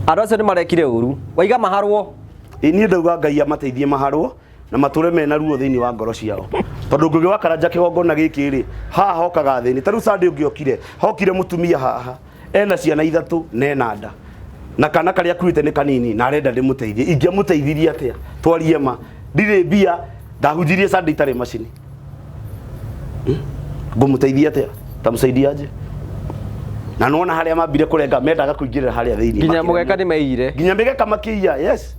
Andũ acio nĩ marekire ũru. Waiga maharwo. Ĩ niĩ ndauga Ngai amateithie maharwo na matũre mena ruo thĩinĩ wa ngoro ciao, tondũ Ngũgĩ wa Karanja kĩgongona gĩkĩ rĩ, haha hokaga thĩni. Ta rĩu Sunday ũngĩokire, hokire mũtumia haha ena ciana ithatũ na ena nda na kana karĩa akuĩte nĩ kanini na arenda ndĩmũteithie. Ingĩamũteithirie atĩa? Twarie ma, ndirĩ mbia. Ndahunjirie Sunday itarĩ macini. Ngũmũteithia atĩa? Tamsaidiaje? Na nona harĩa mambire kũrenga, mendaga kũingĩrĩra harĩa thĩinĩ. Nginya makĩremwo. Mũgeka nĩ meire. Nginya mĩgeka makĩiya. Yes,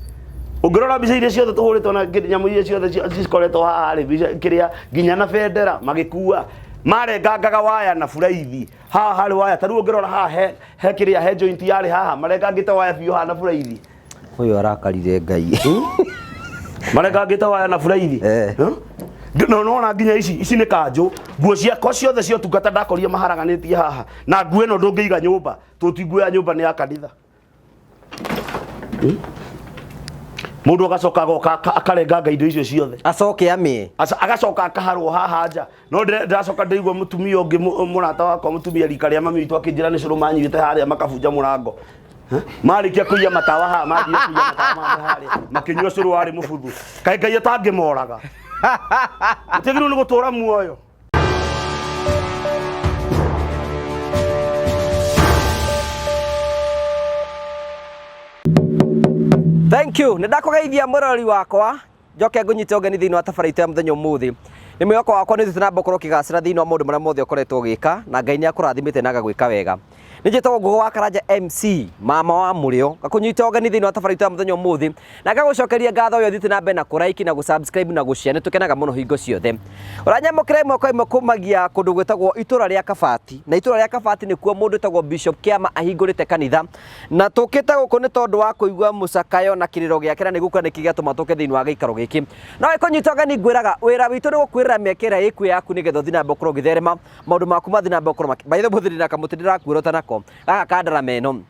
ũngĩrora mbica iria ciothe tũhũrĩtwo na nyamũ iria ciothe cikoretwo haha rĩ, mbica kĩrĩa nginya na bendera magĩkua, marengangaga waya na buraithi haha harĩ waya. Ta rĩu ũngĩrora haha he kĩrĩa, he joint yarĩ haha, marengangĩte waya biũ haha na buraithi. Ũyũ arakarire Ngai. Marengangĩte waya na buraithi. Huh? No nona nginya ici nĩ kanjũ, nguo ciakwa ciothe cia ũtungata ndakorire maharaganĩtie haha, na nguo ĩno ndũngĩiga nyũmba, tũti nguo ya nyũmba, nĩ ya kanitha. Mũndũ agacoka agoka akarenganga indo icio ciothe. Acoke amĩe. Agacoka akaharwo haha nja. No ndĩracoka ndĩigua mũtumia ũngĩ, mũrata wakwa, mũtumia rika rĩa mami witũ, akĩnjĩra nĩ cũrũ manyuĩte harĩa makabunja mũrango. Marĩkia kũiya matawa haha, mathire kũiya matawa mangĩ harĩa, makĩnyua cũrũ warĩ mũbuthu. Kaĩ Ngai atangĩmoraga? Mũtiagĩrĩirwo nĩ gũtũra muoyo. Thank you. Nĩ ndakũgeithia mũrori wakwa. Njoke ngũnyite ũgeni thĩinĩ wa tabarĩra itũ ya mũthenya ũmũthĩ. Nĩ mwĩhoko wakwa nĩ ũthiĩte na mbere gũkorwo ũkĩgacĩra thĩinĩ wa maũndũ marĩa mothe ũkoretwo ũgĩka, na Ngai nĩ akũrathimĩte na agagwĩka wega. Nĩ njĩtagwo Ngũgũ wa Karanja MC, mama wa mũrĩo. Ngakũnyita ũgeni thĩinĩ wa tabarĩra itũ ya mũthenya ũmũthĩ na ngagũcokeria ngatho ũrĩa ũthiĩte na mbere na kũ like na gũ subscribe na gũ share. Nĩ tũkenaga mũno hingo ciothe. Ũranyamũkĩra ĩmwe kwa ĩmwe kumagia kũndũ gwĩtagwo itũra rĩa Kabati, na itũra rĩa Kabati nĩkuo mũndũ wĩtagwo Bishop Kĩama ahingũrĩte kanitha, na tũkĩte gũkũ nĩ tondũ wa kũigua mũcakayo na kĩrĩro gĩake, na nĩguo nĩkĩ gĩatũma tũke thĩinĩ wa gĩikaro gĩkĩ. No ĩkũnyita ũgeni, ngwĩraga wĩra witũ nĩ gũkwĩrĩra mĩeke ĩrĩa ĩkuo yaku nĩgetha ũthiĩ na mbere ũkorwo ũgĩtherema maũndũ maku, mathiĩ na mbere gũkorwo by the way, mũthĩ ndĩna kamũtĩ ndĩrakuĩra nako gaka ka ndarama ĩno,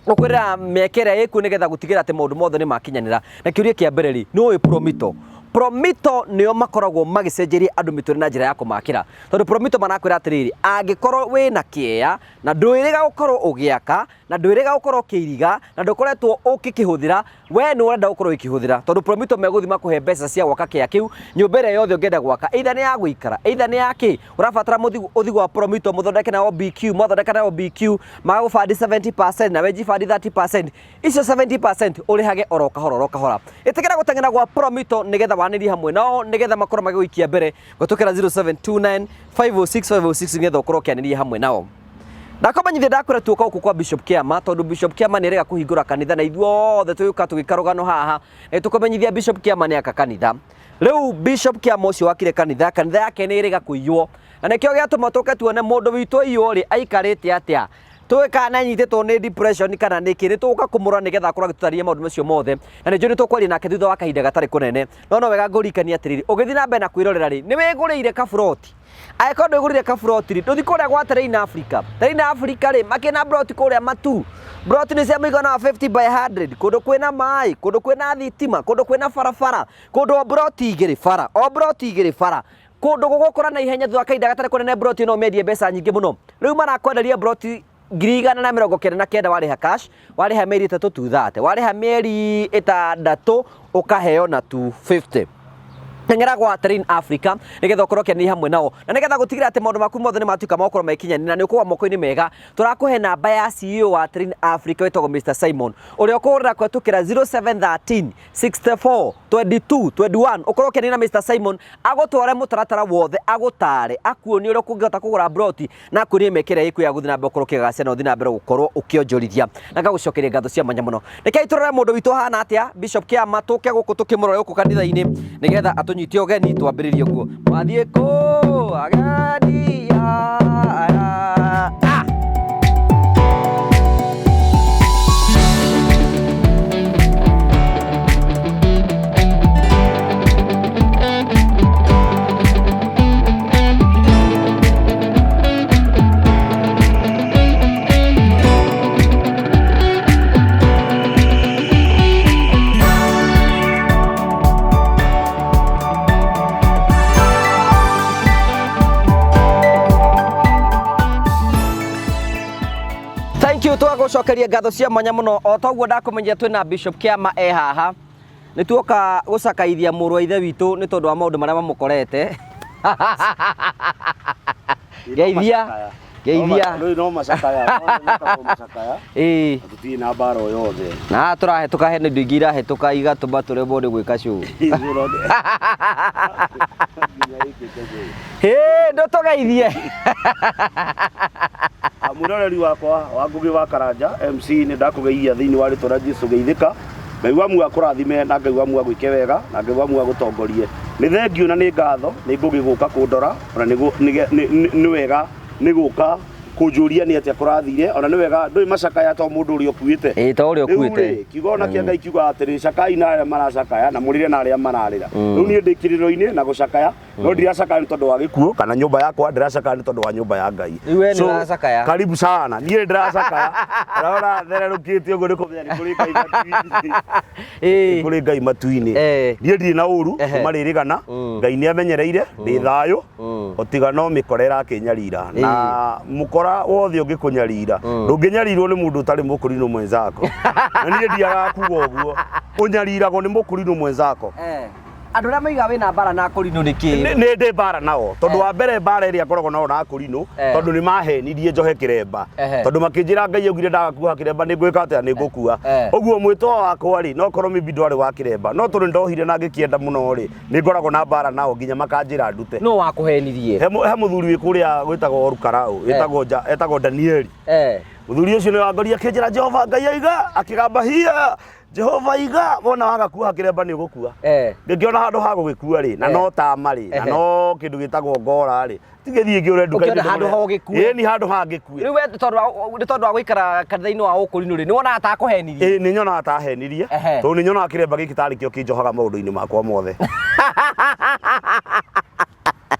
gũkwĩrĩra mĩeke ĩrĩa ĩkuo nĩgetha gũtigĩrĩra atĩ maũndũ mothe nĩ makinyanĩra. Na kĩũria kĩa mbere rĩ, nĩ ũĩ Promito? Promito nĩo makoragwo magĩcenjeria andũ mĩtũrĩre na njĩra ya kũmakĩra, tondũ Promito marakwĩra atĩrĩrĩ, angĩkorwo wĩna kĩea na ndwĩrĩga gũkorwo ũgĩaka na ndwĩrĩga gũkorwo ũkĩiriga na ndũkoretwo ũkĩkĩhũthĩra, we nĩ ũrenda gũkorwo ũkĩhũthĩra, tondũ Promito megũthiĩ makũhe mbeca cia gwaka kĩea kĩu, nyũmba ĩrĩa yothe ũngĩenda gwaka, either nĩ ya gũikara, either nĩ ya kĩ ũrabatara. Ũthiĩ gwa Promito mũthondeke nao BQ, mwathondeka nao BQ magagũbandi 70% nawe njibandi 30%, icio 70% ũrĩhage oro kahora oro kahora. Ĩtĩkĩra gũteng'era gwa Promito nĩgetha wanĩrie hamwe nao, nĩgetha makorwo magĩgũikia mbere gũtũkĩra 0729 506 506, nĩgetha ũkorwo ũkĩanĩria hamwe nao. Ndakũmenyithia, ndakwĩra tuoka gũkũ kwa Bishop Kĩama tondũ Bishop Kĩama nĩ erĩga kũhingũra kanitha, na ithuothe tũgĩũka tũgĩka rũgano haha nĩ tũkũmenyithia Bishop Kĩama nĩ aka kanitha. Rĩu Bishop Kĩama ũcio wakire kanitha, kanitha yake nĩ ĩrĩga kũiywo, na nĩkĩo gĩatũma tũke tuone mũndũ witũ aiywo rĩ, aikarĩte atĩa, tũĩ kana anyitĩtwo nĩ depression kana nĩkĩ. Nĩ tũgũka kũmũrora nĩgetha akorwo agĩtũtarĩria maũndũ macio mothe, na nĩ njũĩ nĩ tũkwaria nake thutha wa kahinda gatarĩ kũnene. No wega ngũririkania atĩrĩrĩ, ũgĩthiĩ na mbere na kwĩrorera rĩ, nĩ wĩgũrĩire kaburoti? Angĩkorwo ndwĩgũrĩire kaburoti rĩ, ndũthiĩ kũrĩa gwa Terrain Africa. Terrain Africa rĩ, makĩna broti kũrĩa Matu. Broti nĩ cia mũigana wa 50 by 100, kũndũ kwĩna maĩ, kũndũ kwĩna thitima, kũndũ kwĩna barabara, kũndũ o broti igĩrĩ bara, o broti igĩrĩ bara, kũndũ gũgũkũra na ihenya. Thutha wa kahinda gatarĩ kũnene broti ĩno ũmĩendie mbeca nyingĩ mũno. Rĩu marakwenderia broti 199,000, warĩha cash, warĩha mĩeri 3 230, warĩha mĩeri 6 ũkaheo na 250. Teng'era gwa Terrain Africa nĩgetha ũkorwo ũkĩanĩria hamwe nao, na nĩgetha gũtigĩrĩra atĩ maũndũ maku mothe nĩ matuĩka ma gũkorwo mekinyanĩra na nĩ ũkũgwa moko-inĩ mega. Tũrakũhe namba ya CEO wa Terrain Africa wĩtagwo Mr Simon, ũrĩa ũkũhũrĩra kũhetũkĩra 0713 64 22 21, ũkorwo ũkĩanĩria na Mr Simon, agũtware mũtaratara wothe, agũtare, akuonie ũrĩa ũkũngĩhota kũgũra broti na akuonie mĩeke ĩrĩa ĩkuo ya gũthiĩ na mbere gũkorwo ũkĩgacĩra na ũthiĩ na mbere gũkorwo ũkĩonjorithia. Na ngagũcokeria ngatho cia mwanya mũno. Rekei tũrore mũndũ witũ ahana atĩa, Bishop Kĩama, tũke gũkũ tũkĩmũrore gũkũ kanitha-inĩ nĩgetha atũnyite ũgeni twambĩrĩrie ũguo. Wathiĩ kũ ageni aya? Ah! Ngũgũcokeria ngatho cia mwanya mũno o toguo ndakũmenyia twĩna Bishop Kĩama e haha. Nĩ tuoka gũcakaithia mũrũ wa ithe witũ nĩ tondũ wa maũndũ marĩa mamũkorete. Geithia. Geithia. Rĩu no macakaya, no macakaya. Ĩĩ. Tũtirĩ na mbara o yothe. Na haha tũrahĩtũka hena indo ingĩ irahĩtũka igatũma tũremwo nĩ gwĩka show. Nginya ĩkĩte show. Hĩ, ndũtũgeithie. Mwĩroreri wakwa wa Ngũgĩ wa Karanja MC nĩ ndakũgeithia thĩinĩ wa rĩtwa rĩa Jesu geithĩka. Ngai wa muoyo akũrathime na Ngai wa muoyo agwĩke wega na Ngai wa muoyo agũtongorie. Nĩ thengiũ na nĩ ngatho nĩ Ngũgĩ gũka kũndora ona nĩ wega nĩ gũka kũnjũria nĩ atĩa kũrathire ona nĩ wega ndũĩ macakaya to mũndũ ũrĩa ũkuĩte. Ĩĩ to ũrĩa Rĩu ũkuĩte. rĩ, kiugo ona kĩa Ngai kiugaga atĩrĩ cakai na arĩa maracakaya na mũrĩre na arĩa mararĩra. Rĩu niĩ ndĩ kĩrĩro-inĩ na gũcakaya no ndiracakaya nĩ tondũ wa gĩkuũ kana nyũmba yakwa, ndĩracakaya nĩ tondũ wa nyũmba ya Ngai. Rĩu we nĩ So, ũracakaya. Karibu sana. Niĩ ndĩracakaya. Ũrona thererũkĩte ũguo nĩ kũmenya nĩ kũrĩ Ngai matu-inĩ. Ĩĩ. Nĩ kũrĩ Ngai matu-inĩ. Eh. Niĩ ndirĩ na ũru, Ehe. kuma rĩrĩgana, Ngai nĩ amenyereire, ndĩ thayũ, o tiga no mĩkora ĩrakĩnyarira. Na mũkora wothe ũngĩkũnyarira, ndũngĩnyarirwo nĩ mũndũ ũtarĩ mũkũrinũ mwenzako. Na niĩ ndiagaga kuga ũguo. Ũnyariragwo nĩ mũkũrinũ mwenzako. Eh. Andũ arĩa maigaga wĩna mbara na akũrinũ nĩ kĩ? Nĩ ndĩ mbara nao tondũ wa mbere mbara ĩrĩa ngoragwo nao na akũrinũ Eh. tondũ nĩ mahenirie njohe kĩremba Ehe. tondũ makĩnjĩra Ngai augire ndagakuoha kĩremba nĩ ngwĩka atĩa nĩ ngũkua. Eh. Ũguo mwĩtwa wakwa rĩ no korwo maybe ndwarĩ wa kĩremba no tondũ nĩ ndohire na ngĩkĩenda mũno rĩ nĩ ngoragwo na mbara nao nginya makanjĩra ndute. Nũ wakũhenirie? He mũthuri wĩ kũrĩa gwĩtagwo Orukarau etagwo Danieli. Eh. Mũthuri ũcio nĩ wangoria akĩnjĩra Jehova Ngai aiga akĩgamba hia Jehova iga wona waga kuoha kĩremba nĩ ũgũkua. Eh. Ngĩkĩona handũ ha gũgĩkua rĩ na Eh. no tama rĩ na Ehe. no kĩndũ gĩtagwo ngora rĩ tigĩthiĩ ngĩũre nduka-inĩ Ũkĩona handũ ndũgũre. ha ũgĩkue. Ĩĩ ni handũ ha ngĩkue. Rĩu we tondũ nĩ tondũ wa gũikara kanitha-inĩ wa ũkũrinũ rĩ nĩ wonaga ta akũhenirie? Ĩĩ nĩ nyonaga ta ahenirie Ehe. tondũ nĩ nyonaga kĩremba gĩkĩ tarĩ kĩo kĩnjohaga maũndũ-inĩ makwa mothe.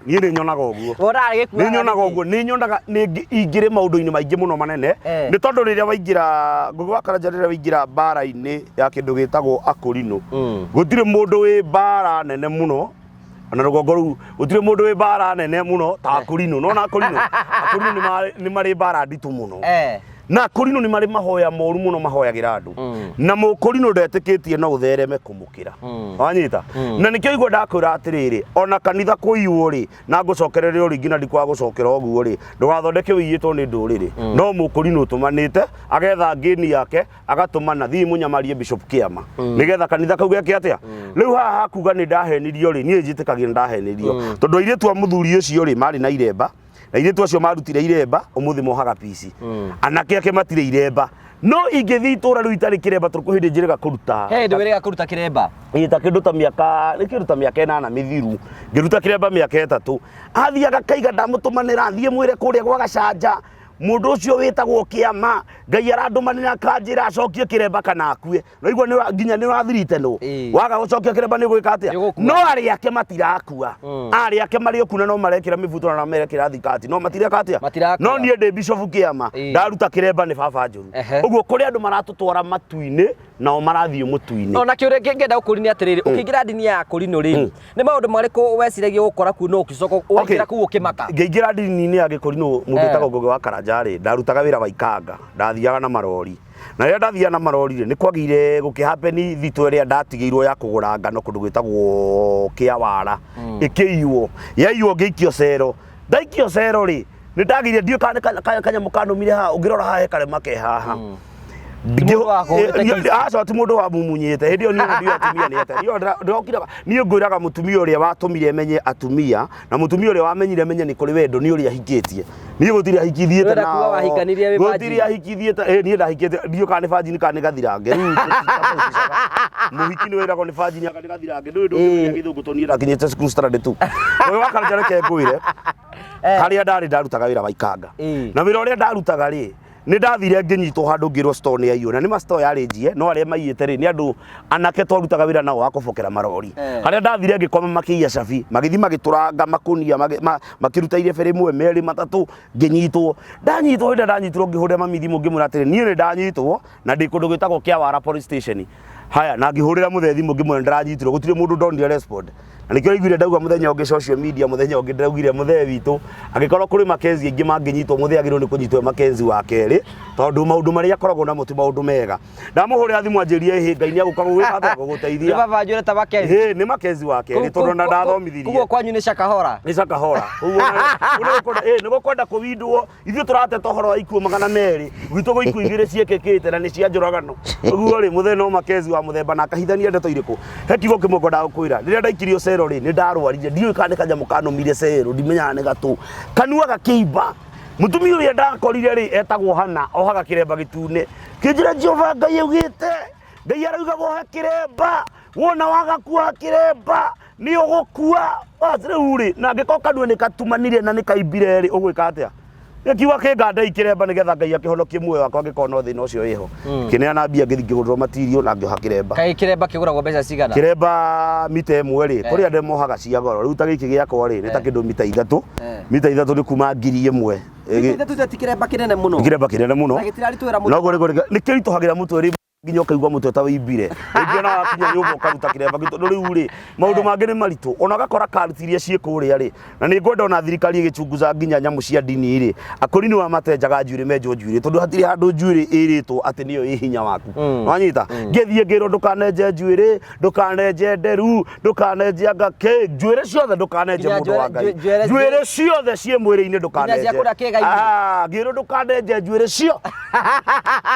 Niĩ nĩ nyonaga ũguo. Wonaga gĩkuaga Nĩ nyonaga nĩkĩ? ũguo, nĩ nyonaga nĩ ingĩrĩ maũndũ-inĩ maingĩ mũno manene Eh. nĩ tondũ rĩrĩa waingĩra Ngũgĩ wa Karanja rĩrĩa waingĩra mbara-inĩ ya kĩndũ gĩtagwo akũrinũ gũtirĩ mũndũ wĩ mbara nene mũno ona rũgongo rũu gũtirĩ mũndũ wĩ mbara nene mũno ta akũrinũ nona akũrinũ akũrinũ nĩ marĩ mbara nditũ mũno Eh. na akũrinũ nĩ marĩ mahoya moru mũno mahoyagĩra andũ na mũkũrinũ ndetĩkĩtie no ũthereme kũmũkĩra wanyita na nĩkĩo igua ndakwĩra atĩrĩrĩ ona kanitha kũiywo rĩ na ngũcokereria o rĩngĩ na ndikwaga gũcokera ũguo rĩ ndũgathondeke wĩiyĩtwo nĩ ndũrĩrĩ no mũkũrinũ ũtũmanĩte agetha ngĩni yake agatũmana thiĩ mũnyamarie Bishop Kĩama nĩgetha kanitha kau geke atĩa rĩu haha hakuga nĩ ndahenirio rĩ niĩ njĩtĩkagia nĩ ndahenirio tondũ airĩtu a mũthuri ũcio rĩ marĩ na iremba na airĩtu acio marutire iremba ũmũthĩ mohaga pici anake ake matirĩ iremba no ingĩthiĩ itũra rĩu itarĩ kĩremba tondũ kwĩ hĩndĩ njĩrĩga kũruta He hĩndĩ wĩrĩga kũruta kĩremba? Ĩĩ ta kĩndũ ta mĩaka nĩ kĩndũ ta mĩaka 8 mĩthiru ngĩruta kĩremba mĩaka 3 athiaga kaiga ndamũtũmanĩra thiĩ mwĩre kũrĩa gwa gacanja mũndũ ũcio wĩtagwo Kĩama Ngai arandũmanĩra akanjĩra acokie kĩremba kana akue no igua nginya nĩ ũrathirite nũ Ĩĩ. waga gũcokia kĩremba nĩ ũgwĩka atĩa Nĩ ũgũkua. no arĩa ake matirakua arĩa ake marĩ okuna no marekĩra mĩbuto na marekĩra thikati no matireka atĩa Matirakua. no niĩ ndĩ Bishop Kĩama Ĩĩ. ndaruta kĩremba nĩ baba njũru Ehe. ũguo kũrĩ andũ maratũtwara matu-inĩ nao marathiĩ mũtu-inĩ Ona kĩũria kĩngĩenda gũkũria nĩ atĩrĩrĩ, ũkĩingĩra ndini ya akũrinũ rĩ, nĩ maũndũ marĩkũ weciragia gũkora kuo no ũgĩcoka waingĩra kũu ũkĩmaka? Ngĩingĩra ndini-inĩ ya gĩkũrinũ mũndũ Eh. wĩtagwo Ngũgĩ wa Karanja rĩ ndarutaga wĩra wa ikanga ndathiaga na marori na rĩrĩa ndathiaga na marori rĩ nĩ kwagĩire gũkĩhapeni thitũ ĩrĩa ndatigĩirwo ya kũgũra ngano kũndũ gwĩtagwo Kĩawara ĩkĩiywo yaiywo ngĩikio cero ndaikio cero rĩ nĩ ndagĩire ndiũĩ kana nĩ kanyamũ kanũmire haha ũngĩrora haha he karema ke haha Mũndũ wakũhũrĩte kiss. Aca ti mũndũ wamumunyĩte hĩndĩ ĩyo niĩ ndiũĩ atumia nĩ atĩa. Niĩ ndĩrokire niĩ ngwĩraga mũtumia ũrĩa watũmire menye atumia na mũtumia ũrĩa wamenyire menye nĩ kũrĩ wendo nĩ ũrĩa ahikĩtie niĩ gũtirĩ ahikithiĩte Ũrenda kuga wahikanirie wĩ gũtirĩ virgin? ahikithiĩte ĩ niĩ ndahikĩte ndiũĩ kana nĩ virgin kana nĩ gathirange rĩu mũhiki nĩ wĩragwo nĩ virgin anga nĩ gathirange ndũĩ ndũngĩmenya gĩthũngũ tondũ niĩ ndakinyĩte cukuru standard 2 ũyũ wa Karanja reke ngwĩre harĩa ndarĩ ndarutaga wĩra wa ikanga Ĩĩ. na wĩra ũrĩa ndarutaga rĩ nĩ ndathire ngĩnyitwo handũ ngĩrwo store nĩ yaiywo na nĩ ma store yarĩ njie no arĩa maiyĩte rĩ nĩ andũ anake twarutaga wĩra nao wa kũbokera marori Eh. harĩa ndathire ngĩkoma makĩiya cabi magĩthiĩ magĩtũranga makũnia makĩruta irebe rĩmwe merĩ matatũ ngĩnyitwo ndanyitwo hĩndĩ ĩrĩa ndanyitirwo ngĩhũrĩra mami thimũ ngĩmwĩra atĩrĩ niĩ nĩ ndanyitwo na ndĩ kũndũ gwĩtagwo Kĩawara police station haya na ngĩhũrĩra mũthee thimũ ngĩmwĩra nĩ ndĩranyitirwo gũtirĩ mũndũ ndonire respond Na nĩkĩo ũraiguire ndauga mũthenya ũngĩ social media, mũthenya ũngĩ ndĩraugire mũthee witũ angĩkorwo kũrĩ Makenzi aingĩ mangĩnyitwo, mũthee agĩrĩirwo nĩ kũnyitwo e Makenzi wa kerĩ, tondũ maũndũ marĩa akoragwo namo ti maũndũ mega. Ndamũhũrĩra thimũ anjĩrie ĩhĩ, Ngai nĩ agũka gũgwĩka atĩa, gũgũteithia. Nĩ baba njũre ta Makenzi. Ĩĩ, nĩ Makenzi wa kerĩ, tondũ ona ndathomithirie. Koguo kwanyu nĩ Shakahora. Nĩ Shakahora. Koguo nĩ gũkwenda kũwindwo. Ithuĩ tũrateta ũhoro wa ikuũ 200, gwitũ gwĩ ikuũ igĩrĩ ciĩkĩkĩte na nĩ cia njũragano. Ũguo rĩ, mũthee no Makenzi wa mũthemba na akahithania ndeto irĩkũ? He kiugo kĩmwe ngwendaga gũkwĩra, rĩrĩa ndaikirio cero rĩ, nĩ ndarwarire, ndiũĩ kana nĩ kanyamũ kanũmire cero, ndimenyaga nĩ gatũ. Kanua gakĩimba. Mũtumia ũrĩa ndakorire rĩ, etagwo Hana, ohaga kĩremba gĩtune. Kĩnjĩra Jehova Ngai augĩte, Ngai arauga wohe kĩremba, wona waga kuoha kĩremba, nĩ ũgũkua. Bas, rĩu rĩ, na angĩkorwo kanua nĩ katumanire na nĩ kaimbire rĩ, ũgwĩka atĩa? Gĩkiuga kĩngandei kĩremba nĩgetha Ngai akĩhonokie muoyo wakwa angĩkorwo no thĩna ũcio wĩho. Kĩneana mbia ngĩthiĩ ngĩgũrĩrwo material na ngĩoha kĩremba. Kaĩ kĩremba kĩgũragwo mbeca cigana? Kĩremba mita ĩmwe rĩ, kũrĩ andũ mohaga cia goro. Rĩu ta gĩkĩ gĩakwa rĩ, nĩ ta kĩndũ mita 3. Mita 3 nĩ kuma 1000. Mita 3 ti kĩremba kĩnene mũno. Nĩ kĩremba kĩnene mũno. Na gĩtiraritũhĩra mũtwe. No nĩ kĩritũhagĩra mũtwe rĩ nginya ũkaigua mũtwe ta wĩimbire. Rĩngĩ ona wakinya nyũmba ũkaruta kĩremba kĩu, tondũ rĩu rĩ, maũndũ mangĩ nĩ maritũ. Ona ũgakora cult iria ciĩ kũrĩa rĩ, na nĩ ngwenda ona thirikari ĩgĩchunguza nginya nyamũ cia ndini rĩ, akũri nĩo matenjaga njuĩrĩ, menjwo njuĩrĩ, tondũ hatirĩ handũ njuĩrĩ ĩrĩtwo atĩ nĩyo ĩ hinya waku. Wanyita? Ngĩthiĩ ngĩrwo ndũkanenje njuĩrĩ, ndũkanenje nderu, ndũkanenje anga kĩ, njuĩrĩ ciothe ndũkanenje Nginya mũndũ wa Ngai. njuĩrĩ Njuĩrĩ ciothe ciĩ mwĩrĩ-inĩ ndũkanenje. Nginya cia kũrĩa kĩĩga-inĩ. Ah, ngĩrwo ndũkanenje njuĩrĩ cio.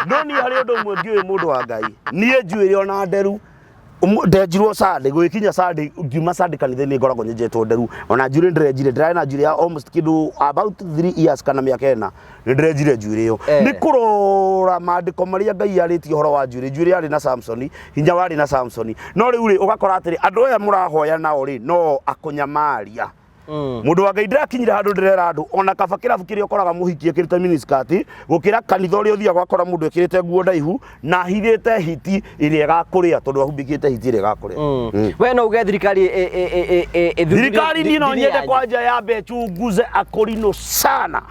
No niĩ harĩ ũndũ ũmwe ngĩũĩ mũndũ wa Ngai. Niĩ njuĩrĩ ona nderu ndenjirwo Sunday, gũgĩkinya Sunday, ngiuma Sunday kanitha-inĩ ngoragwo nyenjetwo nderu. Ona njuĩrĩ ndĩrenjire, ndĩrarĩ na njuĩrĩ ya almost kĩndũ about 3 years kana mĩaka 4. Nĩ ndĩrenjire njuĩrĩ ĩyo. Nĩ kũrora maandĩko marĩa Ngai arĩtie ũhoro wa njuĩrĩ. Njuĩrĩ yarĩ na Samsoni, hinya warĩ na Samsoni. No rĩu rĩ, ũgakora atĩrĩ, andũ aya mũrahoya nao rĩ, no akũnyamaria. Mũndũ wa Ngai ndĩrakinyire handũ ndĩrera andũ, ona kaba kĩrabu kĩrĩa ũkoraga mũhiki ekĩrĩte miniskirt, gũkĩra kanitha ũrĩa ũthiaga ũgakora mũndũ ekĩrĩte nguo ndaihu na ahithĩte hiti ĩrĩa ĩgakũrĩa, tondũ ahumbĩkĩte hiti ĩrĩa ĩgakũrĩa. We no uge thirikari ĩthuthurie Thirikari niĩ no ndini nyende yanyu. kwanja yambe ĩchunguze akũrinũ sana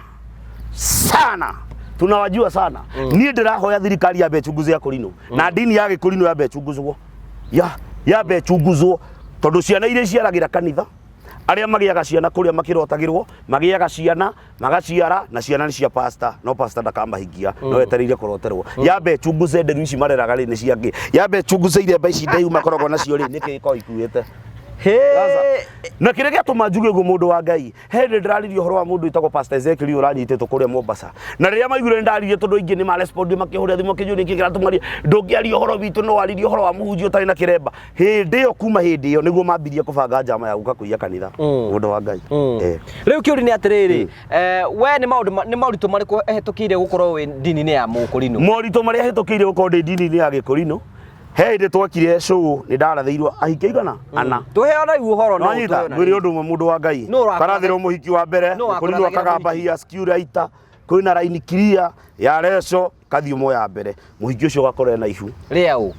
sana, tunawajua sana. Niĩ ndĩrahoya thirikari yambe ĩchunguze akũrinũ na ndini ya gĩkũrinũ yambe ĩchunguzwo, yambe ĩchunguzwo, tondũ ciana iria iciaragĩra kanitha, arĩa magĩaga ciana kũrĩa makĩrotagĩrwo, magĩaga ciana magaciara na ciana nĩ cia pastor, no pastor ndakamahingia, no etereire kũroterwo. Yambe ĩchunguze nderu ici mareraga rĩ nĩ cia ngĩ, yambe ĩchunguze iremba ici ndaihu makoragwo nacio rĩ, nĩkĩ gĩkoragwo ikuĩte. Na kĩrĩa gĩatũma njuge ũguo mũndũ wa Ngai, he hĩndĩ ndĩraririe ũhoro wa mũndũ wĩtagwo Pastor Ezekiel ũyũ ũranyitĩtwo kũrĩa Mombasa. Na rĩrĩa maiguire nĩ ndaririe, tondũ aingĩ nĩ marespondi makĩhũrĩra thimũ makĩnjũria nĩkĩ kĩratũma ndũngĩaria ũhoro witũ, no waririe ũhoro wa mũhunjia ũtarĩ na kĩremba. Hĩndĩ ĩyo, kuma hĩndĩ ĩyo nĩguo mambirie kũbanga njama ya gũka kũiya kanitha. Mũndũ wa Ngai. Rĩu kĩũria nĩ atĩrĩrĩ, we nĩ maũndũ nĩ moritũ marĩkũ ehĩtũkĩire gũkorwo wĩ ndini-inĩ ya mũkũrinũ? Moritũ marĩa hĩtũkĩire gũkorwo ndĩ ndini-inĩ ya gĩkũrinũ, he hĩndĩ twekire show nĩ ndarathĩirwo ahiki aigana ana. Tũhe ona rĩu ũhoro no Nwanyita tũhe ona ngwĩre rĩu. ũndũ ũmwe mũndũ wa Ngai, Nũ ũrakũrathĩra? karathĩrwo mũhiki wa mbere, Nũ mũkũrinũ wakũrathagĩra akagamba mũhiki? hia security, kwĩna raini clear ya reco kathiĩ moya mbere, mũhiki ũcio ũgakora ena ihu Rĩa ũ?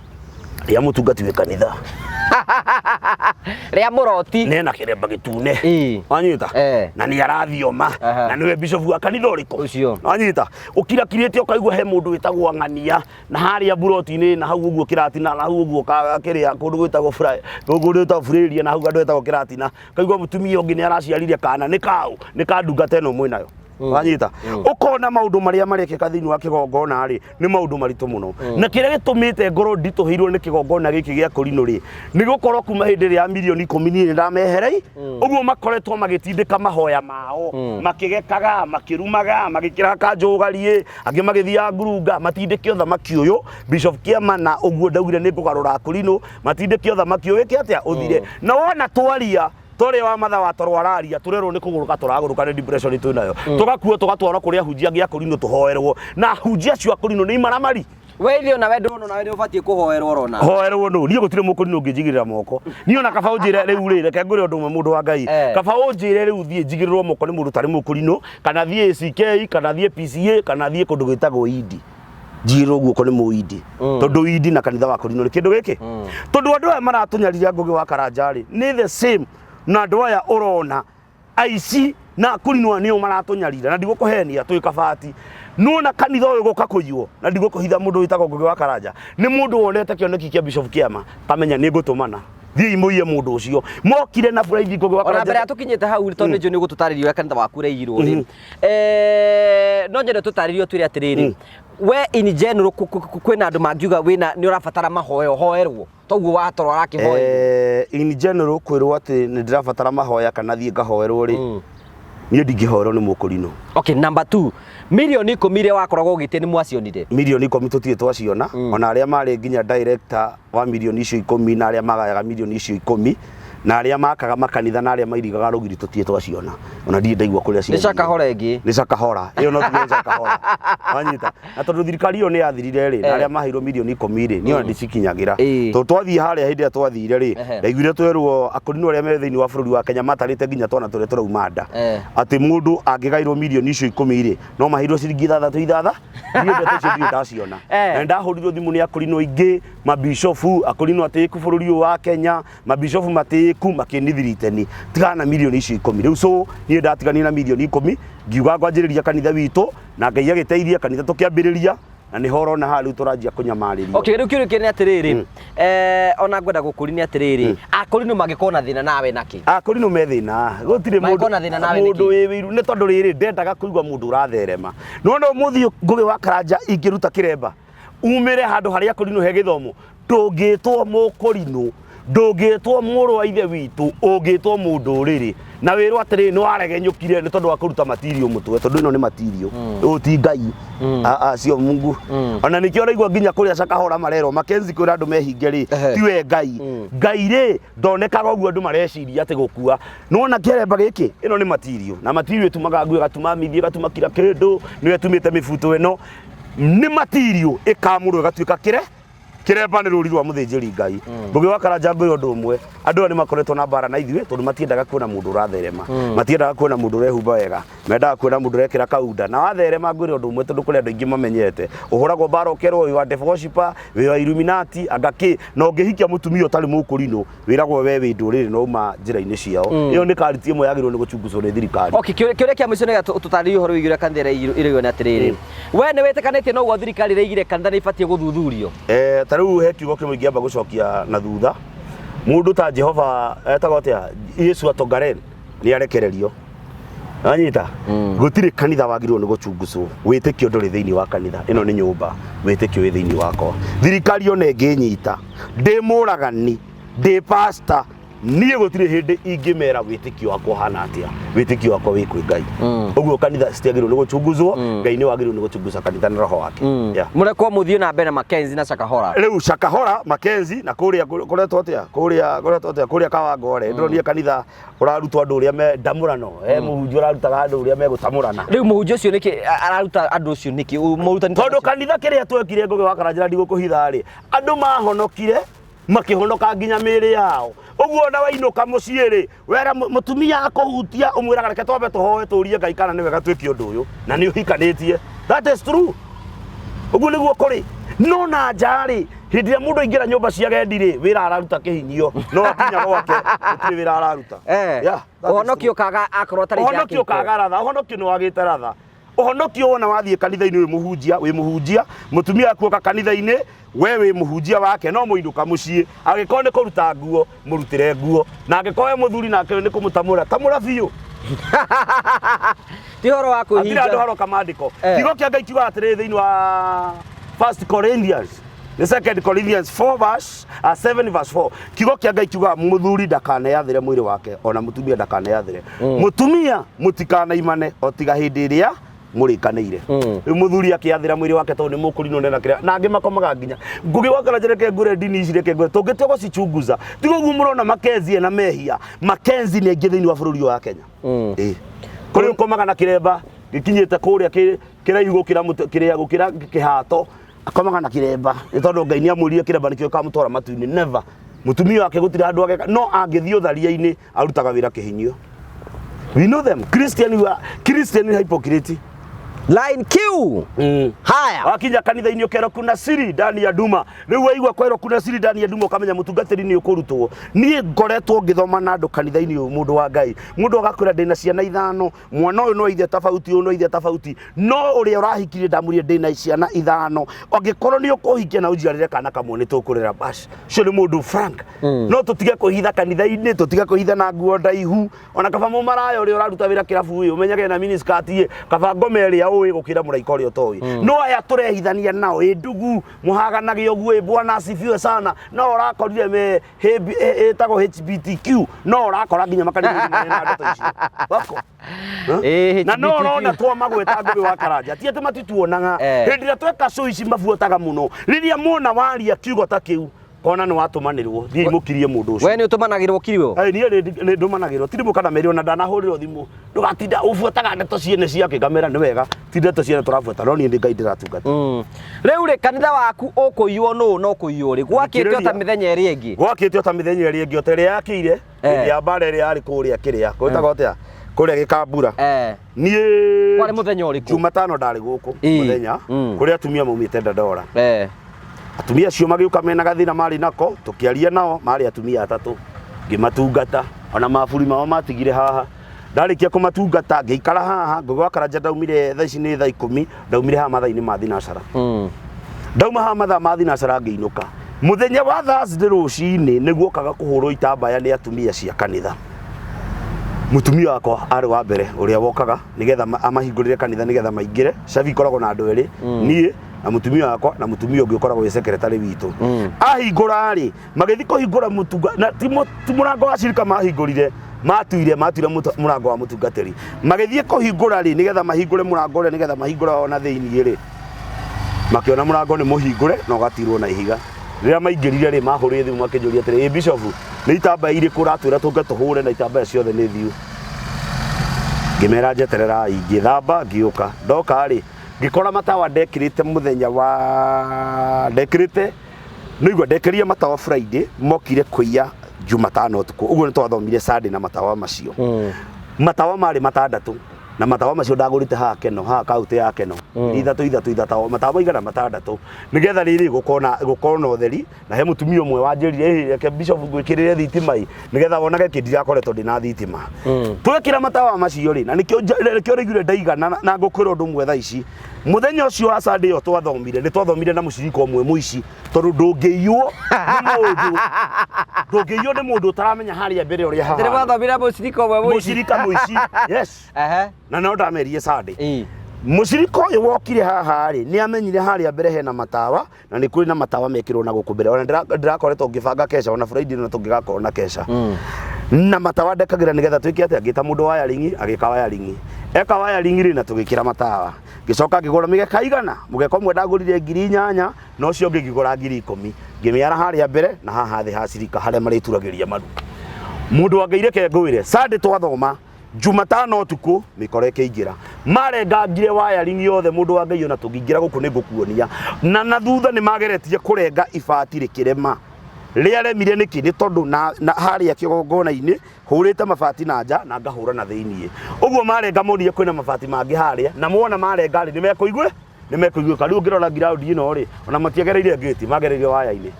Rĩa mũtungati wĩ kanitha. Rĩa mũroti. Nena kĩremba gĩtune. Wanyita? Na nĩ arathioma. Na nĩwe bishop wa kanitha ũrĩkũ? Ũcio. Wanyita? Ũkirakirĩte ũkaigua he mũndũ wĩtagwo Ng'ania na harĩa buroti-inĩ na hau ũguo kĩratina na hau ũguo kĩrĩa kũndũ gwĩtagwo kũndũ gwĩtagwo Furaria na hau andũ etagwo kĩratina, kaigua mũtumia ũngĩ nĩ araciarire kana nĩ kaũ, nĩ ka ndungata ĩno mwĩnayo. Wanyita? Ũkona maũndũ marĩa marekĩka thĩinĩ wa kĩgongona rĩ, nĩ maũndũ maritũ mũno. Na kĩrĩa gĩtũmĩte ngorwo nditũhĩirwo nĩ kĩgongona gĩkĩ gĩa kũrinũ rĩ, nĩ gũkorwo kuma hĩndĩ ĩrĩa ya mirioni 10 niĩ nĩ ndameherei ũguo, makoretwo magĩtindĩka mahoya mao, makĩgekaga, makĩrumaga, magĩkĩraga kanjũgariĩ, angĩ magĩthiaga ngurunga matindĩke ũthamaki ũyũ Bishop Kĩama. Na ũguo ndaugire nĩ ngũgarũra kũrinũ, matindĩke ũthamaki ũyũ wĩke atĩa, ũthire. Na wona twaria torĩa wa matha wa toro araria, tũrerwo nĩ kũgũrũka tũragũrũka, nĩ depression twĩ nayo, tũgakuo tũgatwarwo kũrĩ ahunjia angĩ a kũrinũ tũhoerwo, na ahunjia acio a kũrinũ nĩ imaramari. We ithe ona we ndũrona ona we nĩ ũbatiĩ kũhoerwo orona. Hoerwo nũ? Niĩ gũtirĩ mũkũrinũ ũngĩnjigĩrĩra moko. Niĩ ona kaba ũnjĩre rĩu rĩ, reke ngwĩre ũndũ ũmwe mũndũ wa Ngai. Kaba ũnjĩre rĩu thiĩ njigĩrĩrwo moko nĩ mũndũ ũtarĩ mũkũrinũ, kana thiĩ ACK, kana thiĩ PCA, kana thiĩ kũndũ gwĩtagwo Indi, njigĩrĩrwo guoko nĩ mũindi, tondũ Indi na kanitha wa kũrinũ nĩ kĩndũ gĩkĩ. Tondũ andũ aya maratũnyarira Ngũgĩ wa Karanja rĩ, nĩ the same na andũ aya ũrona aici na kũrinũ nĩo maratũnyarira. Na ndigũkũhenia, twĩ kabati nuona kanitha ũyũ gũka kũiywo. Na ndigũkũhitha, mũndũ wĩtagwo Ngũgĩ wa Karanja nĩ mũndũ wonete kĩoneki kĩa Bishop Kĩama, kamenya nĩ ngũtũmana. Thiĩi mũiye mũndũ ũcio. Mokire na buraithi Ngũgĩ wa Ona Karanja. mbere ya tũkinyĩte hau tondũ nĩ njũĩ nĩ ũgũtũtarĩria ũrĩa kanitha waku ũraigirwo rĩ, no nyende tũtarĩrie ũtwĩre atĩrĩrĩ, we in general kwĩna andũ mangiuga wĩna nĩ ũrabatara mahoya ũhoerwo toguo watoro arakĩhoerwo? In general kwĩrwo atĩ nĩ ndĩrabatara mahoya kana thiĩ ngahoerwo rĩ, niĩ ndingĩhoerwo nĩ mũkũrinũ. Okay, number 2, mirioni 10 iria wakoragwo ũgĩtie nĩ mwacionire? Mirioni 10 tũtirĩ twaciona. Ona arĩa marĩ nginya director wa mirioni icio 10 na arĩa magayaga mirioni icio 10 na arĩa makaga makanitha na arĩa mairigaga rũgiri tũtirĩ twaciona. Ona ndirĩ ndaigua kũrĩa Nĩ ciathire. Shakahola ĩngĩ. Nĩ Shakahola ĩyo, no tuge nĩ Shakahola wanyita. Na tondũ thirikari ĩyo nĩ yathirire rĩ, na arĩa maheirwo mirioni 10 rĩ, niĩ ona ndicikinyagĩra. Tondũ twathiĩ harĩa hĩndĩ ĩrĩa twathire rĩ, ndaiguire twerwo akũrinũ arĩa me thĩinĩ wa bũrũri wa Kenya matarĩte nginya twana tũrĩa tũrauma nda, atĩ mũndũ angĩgairwo mirioni icio 10 rĩ, no maheirwo ciringi ithathatũ ithatha. Niĩ ndeto icio ndirĩ ndaciona. Na nĩndahũrirwo thimũ nĩ akũrinũ aingĩ, mabishofu akũrinũ atĩĩku bũrũri ũyũ wa Kenya, mabishofu matĩĩku makĩnithiriteni tigana na mirioni icio 10. Rĩu so niĩ ndatiganire na mirioni 10, ngiuga ngwanjĩrĩria kanitha witũ, na Ngai agĩteithia kanitha tũkĩambĩrĩria, na nĩho ũrona haha rĩu tũranjia kũnyamarĩrio. Okay, rĩu kĩũria kĩrĩ nĩ atĩrĩrĩ, ona ngwenda gũkũria nĩ atĩrĩrĩ, akũrinũ mangĩkorwo na thĩna nawe nakĩ? Akũrinũ me thĩna, gũtirĩ mũndũ Mangĩkorwo na thĩna nawe mũndũ nĩkĩ? wĩ wĩiru, nĩ tondũ rĩrĩ ndendaga kũigua mũndũ ũratherema. Nĩwona ũmũthĩ Ngũgĩ wa Karanja ingĩruta kĩremba umĩre handũ harĩa akũrinũ he gĩthomo, ndũngĩtwo mũkũrinũ, ndũngĩtwo mũrũ wa ithe witũ, ũngĩtwo mũndũrĩrĩ na wĩrwo atĩrĩrĩ nĩ waregenyũkire nĩ tondũ wa kũruta matirio mũtwe, tondũ ĩno nĩ matirio, ũyũ ti Ngai. Sio Mungu. Ona nĩkĩo ũraigua nginya kũrĩa Shakahola marerwo Mackenzie kwĩra andũ mehinge rĩ, tiwe Ngai. Ngai rĩ ndonekaga ũguo andũ mareciria atĩ gũkua. Nĩwona kĩremba gĩkĩ, ĩno nĩ matirio, na matirio ĩtumaga nguo, ĩgatuma mithi, ĩgatuma kila kĩndũ, nĩyo ĩtumĩte mĩbuto ĩno nĩ matirio, ĩkamũrwo ĩgatuĩka kĩre kĩremba nĩ rũri rwa mũthĩnjĩri Ngai. Ngũgĩ wa Karanja, ngwĩra ũndũ ũmwe, andũ aya nĩ makoretwo na mbara na ithuĩ tondũ matiendaga kuona mũndũ ũratherema, matiendaga kuona mũndũ ũrehumba wega, mendaga kuona mũndũ ũrekĩra kaunda. Na watherema, ngwĩra ũndũ ũmwe, tondũ kũrĩ andũ aingĩ mamenyete ũhũragwo mbara ũkerwo wĩ wa devil worshiper, wĩ wa Illuminati, anga kĩ. Na ũngĩhikia mũtumia ũtarĩ mũkũrinũ, wĩragwo we wĩ ndũrĩrĩ na uma njĩra-inĩ ciao. Ĩyo nĩ kariti ĩmwe yagĩrĩirwo nĩ gũchunguzwo nĩ thirikari. Okay, kĩũria kĩa mũico nĩgetha tũtarĩrie ũhoro wĩgiĩ ũrĩa kanitha ĩraigwo nĩ atĩrĩrĩ, we nĩ wĩtĩkanĩtie na ũguo thirikari ĩraigire kanitha nĩ ibatiĩ gũthuthurio? Ta rĩu he kiugo kĩmwe ingĩamba gũcokia na thutha. Mũndũ ta Jehova etagwo atĩa, Yesu Atongaren, nĩ arekererio. Wanyita? Gũtirĩ kanitha wagĩrĩirwo nĩ gũchunguzwo. Wĩtĩkio ndũrĩ thĩinĩ wa kanitha. Ĩno nĩ nyũmba, wĩtĩkio wĩ thĩinĩ wakwa. Thirikari ona ĩngĩnyita, ndĩ mũragani, ndĩ pastor, niĩ gũtirĩ hĩndĩ ingĩmera wĩtĩkio wakwa ũhana atĩa. Wĩtĩkio wakwa wĩ kwĩ Ngai. Ũguo kanitha citiagĩrĩirwo nĩ gũchunguzwo. Ngai nĩ wagĩrĩirwo nĩ gũchunguza kanitha na roho wake. Yeah. Mũrekwo mũthiĩ na mbere na Mackenzie na Shakahola. Rĩu Shakahola, Mackenzie na kũrĩa kũretwo atĩa, kũrĩa kũretwo atĩa, kũrĩa Kawangware, ndĩronire kanitha ũrarutwo andũ ũrĩa me ndamũrano, he mũhunjia ũrarutaga andũ ũrĩa megũtamũrana. Rĩu mũhunjia ũcio nĩkĩ araruta andũ ũcio nĩkĩ? Mũrutani Tondũ kanitha kĩrĩa twekire, Ngũgĩ wa Karanja, ndigũkũhitha rĩ, andũ mahonokire makĩhonoka nginya mĩĩrĩ yao. Ũguo ona wainũka mũciĩ rĩ, wera mũtumia akũhutia, ũmwĩraga reke twambe tũhoe tũrie Ngai kana nĩ wega twĩke ũndũ ũyũ, na nĩ ũhikanĩtie. That is true. Ũguo nĩguo kũrĩ. No na nja rĩ, hĩndĩ ĩrĩa mũndũ aingĩra nyũmba cia gendi rĩ, wĩra araruta kĩhinyio, no akinya gwake gũtirĩ wĩra araruta. Yeah, that is Ũhonokio true. ũkaga akorwo atarĩ Ũhonokio ũkaga ratha, ũhonokio nĩ wagĩte ratha. Ũhonokio wona wathiĩ kanitha-inĩ wĩ mũhunjia, wĩ mũhunjia, mũtumia waku oka kanitha-inĩ, we wĩ mũhunjia wake, no mũinũka mũciĩ, angĩkorwo nĩ kũruta nguo, mũrutĩre nguo, na angĩkorwo we mũthuri nake nĩ kũmũtamũra, tamũra biũ. Ti ũhoro wa Hatirĩ handũ kwĩhinga. haroka maandĩko. Kiugo kĩa Ngai kiugaga atĩrĩrĩ thĩinĩ wa First Corinthians, nĩ Second Corinthians 4 verse 7 verse 4, kiugo kĩa Ngai kiugaga mũthuri ndakaneyathĩre mwĩrĩ wake, ona mũtumia ndakaneyathĩre. Mũtumia mũtikanaimane o tiga hĩndĩ ĩrĩa mũrĩkanĩire. Rĩu mũthuri akĩathĩra mwĩrĩ wake tondũ nĩ mũkũrinwo nena kĩrĩa, na angĩ makomaga nginya. Ngũgĩ wa Karanja, reke ngwĩre, ndini ici reke ngwĩre tũngĩtua gũcichunguza, tiga ũguo mũrona Mackenzie na mehia. Mackenzie nĩ aingĩ thĩinĩ wa bũrũri ũyũ wa Kenya. Ĩĩ. Kũrĩ ũkomaga na kĩremba gĩkinyĩte kũrĩa kĩraihu gũkĩra kĩrĩa gũkĩra kĩhato, akomaga na kĩremba nĩ tondũ Ngai nĩ amwĩrire kĩremba nĩkĩo gĩkamũtwara matu-inĩ. Never. Mũtumia wake gũtirĩ handũ ageka, no angĩthiĩ ũtharia-inĩ arutaga wĩra kĩhinyio. We know them. Christian, you are Christian hypocrite. Line Q. Haya. Wakinya kanitha-inĩ ũkerwo kuna siri ndani ya nduma. Rĩu waigua kwerwo kuna siri ndani ya nduma ũkamenya mũtungatĩri nĩ ũkũrutwo. Niĩ ngoretwo ngĩthoma na andũ kanitha-inĩ ũyũ mũndũ wa Ngai. Mũndũ agakwĩra ndĩna ciana ithano, mwana ũyũ no ithe tofauti, ũyũ no ithe tofauti. No ũrĩa ũrahikirie ndamwĩrire ndĩna ciana ithano. Angĩkorwo nĩ ũkũhikia na ũnjiarĩre kana kamwe nĩ tũkũrera bas. Ũcio nĩ mũndũ frank. No tũtige kwĩhitha kanitha-inĩ, tũtige kwĩhitha na nguo ndaihu. Ona kaba mũmaraya ũrĩa ũraruta wĩra kĩrabu ĩ, ũmenyage na miniskirt ĩ, kaba ngoma ĩrĩa ũĩ gũkĩra mũraika ũrĩa ũtoĩ. No aya tũrehithania nao ĩ ndugu, mũhaganage ũguo ĩ bwana asifiwe sana. No ũrakorire me ĩtagwo HBTQ, no ũrakora nginya makanitha-inĩ marĩ na ndeto icio. Wako. Ĩ, Na no HBTQ. ũrona twamagweta Ngũgĩ wa Karanja, ti atĩ matituonaga. Hĩndĩ ĩrĩa tweka show ici mabuataga mũno. Rĩrĩa mona waria kiugo ta kĩu, kona nĩ watũmanĩrwo, thiĩi mũkirie mũndũ ũcio. We nĩ ũtũmanagĩrwo kirio? Ĩ, niĩ nĩ ndũmanagĩrwo, ti rĩmwe kana merĩ, ona ndanahũrĩrwo thimũ. Ndũgatinda ũbuataga ndeto ciene ciake, ngamera nĩ wega, ti ndeto ciene tũrabuata, no niĩ nĩ Ngai ndĩratungata. Rĩu rĩ, kanitha waku ũkũiywo nũ na ũkũiywo rĩ? Gwakĩtio ta mĩthenya ĩrĩa ĩngĩ. Gwakĩtio ta mĩthenya ĩrĩa ĩngĩ, o ta ĩrĩa yakĩire, hĩndĩ ya mbara ĩrĩa yarĩ kũrĩa kĩrĩa, gwĩtagwo atĩa? Kũrĩa Gĩkambura. Niĩ Kwarĩ mũthenya ũrĩkũ? Jumatano ndarĩ gũkũ mũthenya, kũrĩa atumia maumĩte Dandora. Atumia acio magĩũka mena gathĩna marĩ nako, tũkĩaria nao, marĩ atumia atatũ. Ngĩmatungata, ona maburi mao matigire haha. Ndarĩkia kũmatungata, ngĩikara haha, Ngũgĩ wa Karanja ndaumire thaa ici nĩ thaa ikũmi, ndaumire haha mathaa-inĩ ma thinacara. Ndauma haha mathaa ma thinacara ngĩinũka. Mũthenya wa Thursday rũcinĩ nĩguo okaga kũhũrwo itambaya nĩ atumia cia kanitha. Mũtumia wakwa arĩ wa mbere ũrĩa wokaga nĩgetha amahingũrĩre kanitha nĩgetha maingĩre. Cabi ikoragwo na andũ erĩ, niĩ na mũtumia wakwa na mũtumia ũngĩ ũkoragwo wĩ secretary witũ. Ahingũra rĩ, magĩthiĩ kũhingũra mũtunga na ti mũrango wa cirika mahingũrire, matuire matuire mũrango wa mũtungatĩri. Magĩthiĩ kũhingũra rĩ, nĩgetha mahingũre mũrango ũrĩa nĩgetha mahingũre ona thĩiniĩ rĩ, makĩona mũrango nĩ mũhingũre na ũgatirwo na ihiga. Rĩrĩa maingĩrire rĩ, mahũrire thimũ makĩnjũria atĩrĩ, ĩ bishop, nĩ itambaya irĩkũ ũratwĩra tũke tũhũre na itambaya ciothe nĩ thiũ? Ngĩmera njetererai, ngĩthamba ngĩũka. Ndoka rĩ, ngĩkora matawa ndekĩrĩte mũthenya wa ndekĩrĩte nĩigua ndekĩrire matawa Friday, mokire kũiya Jumatano ũtukũ. Ũguo nĩ twathomire Sunday na matawa macio. Matawa marĩ matandatũ na matawa macio ndagũrĩte haha Keno, haha kaunti ya Keno. Ithatũ ithatũ ithatũ, matawa maigana matandatũ. Nĩgetha rĩrĩ gũkorwo na ũtheri, na he mũtumia ũmwe wanjĩrire, ĩ reke bishop ngwĩkĩrĩre thitima ĩ, nĩgetha wonage kĩ ndirakoretwo ndĩna thitima. Twekĩra matawa macio rĩ, na nĩkĩo nĩkĩo rĩiguire ndaigana na ngũkwĩra ũndũ ũmwe thaa ici. Mũthenya ũcio wa Sunday ĩyo twathomire, nĩ twathomire na mũcirika ũmwe mũici, tondũ ndũngĩiywo nĩ mũndũ, ndũngĩiywo nĩ mũndũ ũtaramenya harĩa mbere ũrĩa Ndĩrĩ hahana. mwathomire mũcirika ũmwe mũici. Mũcirika mũici, yes. Na no ndamerire Sunday. Mũcirika ũyũ wokire haha rĩ, nĩ amenyire harĩa mbere hena matawa, na nĩ kũrĩ na matawa mekĩrwo na gũkũ mbere. Ona ndĩrakoretwo ngĩbanga kesha, ona Friday ĩno tũngĩgakorwo na kesha. Na matawa ndekagĩra nĩgetha twĩke atĩa, ngĩta mũndũ wiring, agĩka wiring. Eka wiring rĩ, na tũgĩkĩra matawa. Ngĩcoka ngĩgũra mĩgeka igana, mũgeka ũmwe ndagũrire 8,000, na ũcio ũngĩ ngĩgũra 10,000. Ngĩmĩara harĩa mbere na haha thĩ ha cirika harĩa marĩturagĩria maru. Mũndũ wa Ngai reke ngwĩre, Sunday twathoma, Jumatano ũtukũ mĩkora ĩkĩingĩra. Marengangire wiring yothe mũndũ wa Ngai ona tũngĩingĩra gũkũ nĩ ngũkuonia. Na na thutha nĩ mageretie kũrenga ibati rĩkĩrema. Rĩaremire nĩkĩ? Nĩ tondũ na harĩa kĩgongona-inĩ hũrĩte mabati na nja na ngahũra na thĩiniĩ. Ũguo marenga monire kwĩna mabati mangĩ harĩa na mona marenga rĩ nĩ mekũigua nĩ mekũiguĩka. Rĩu ũngĩrora ground ĩno rĩ ona matiagereire gate magereire waya-inĩ.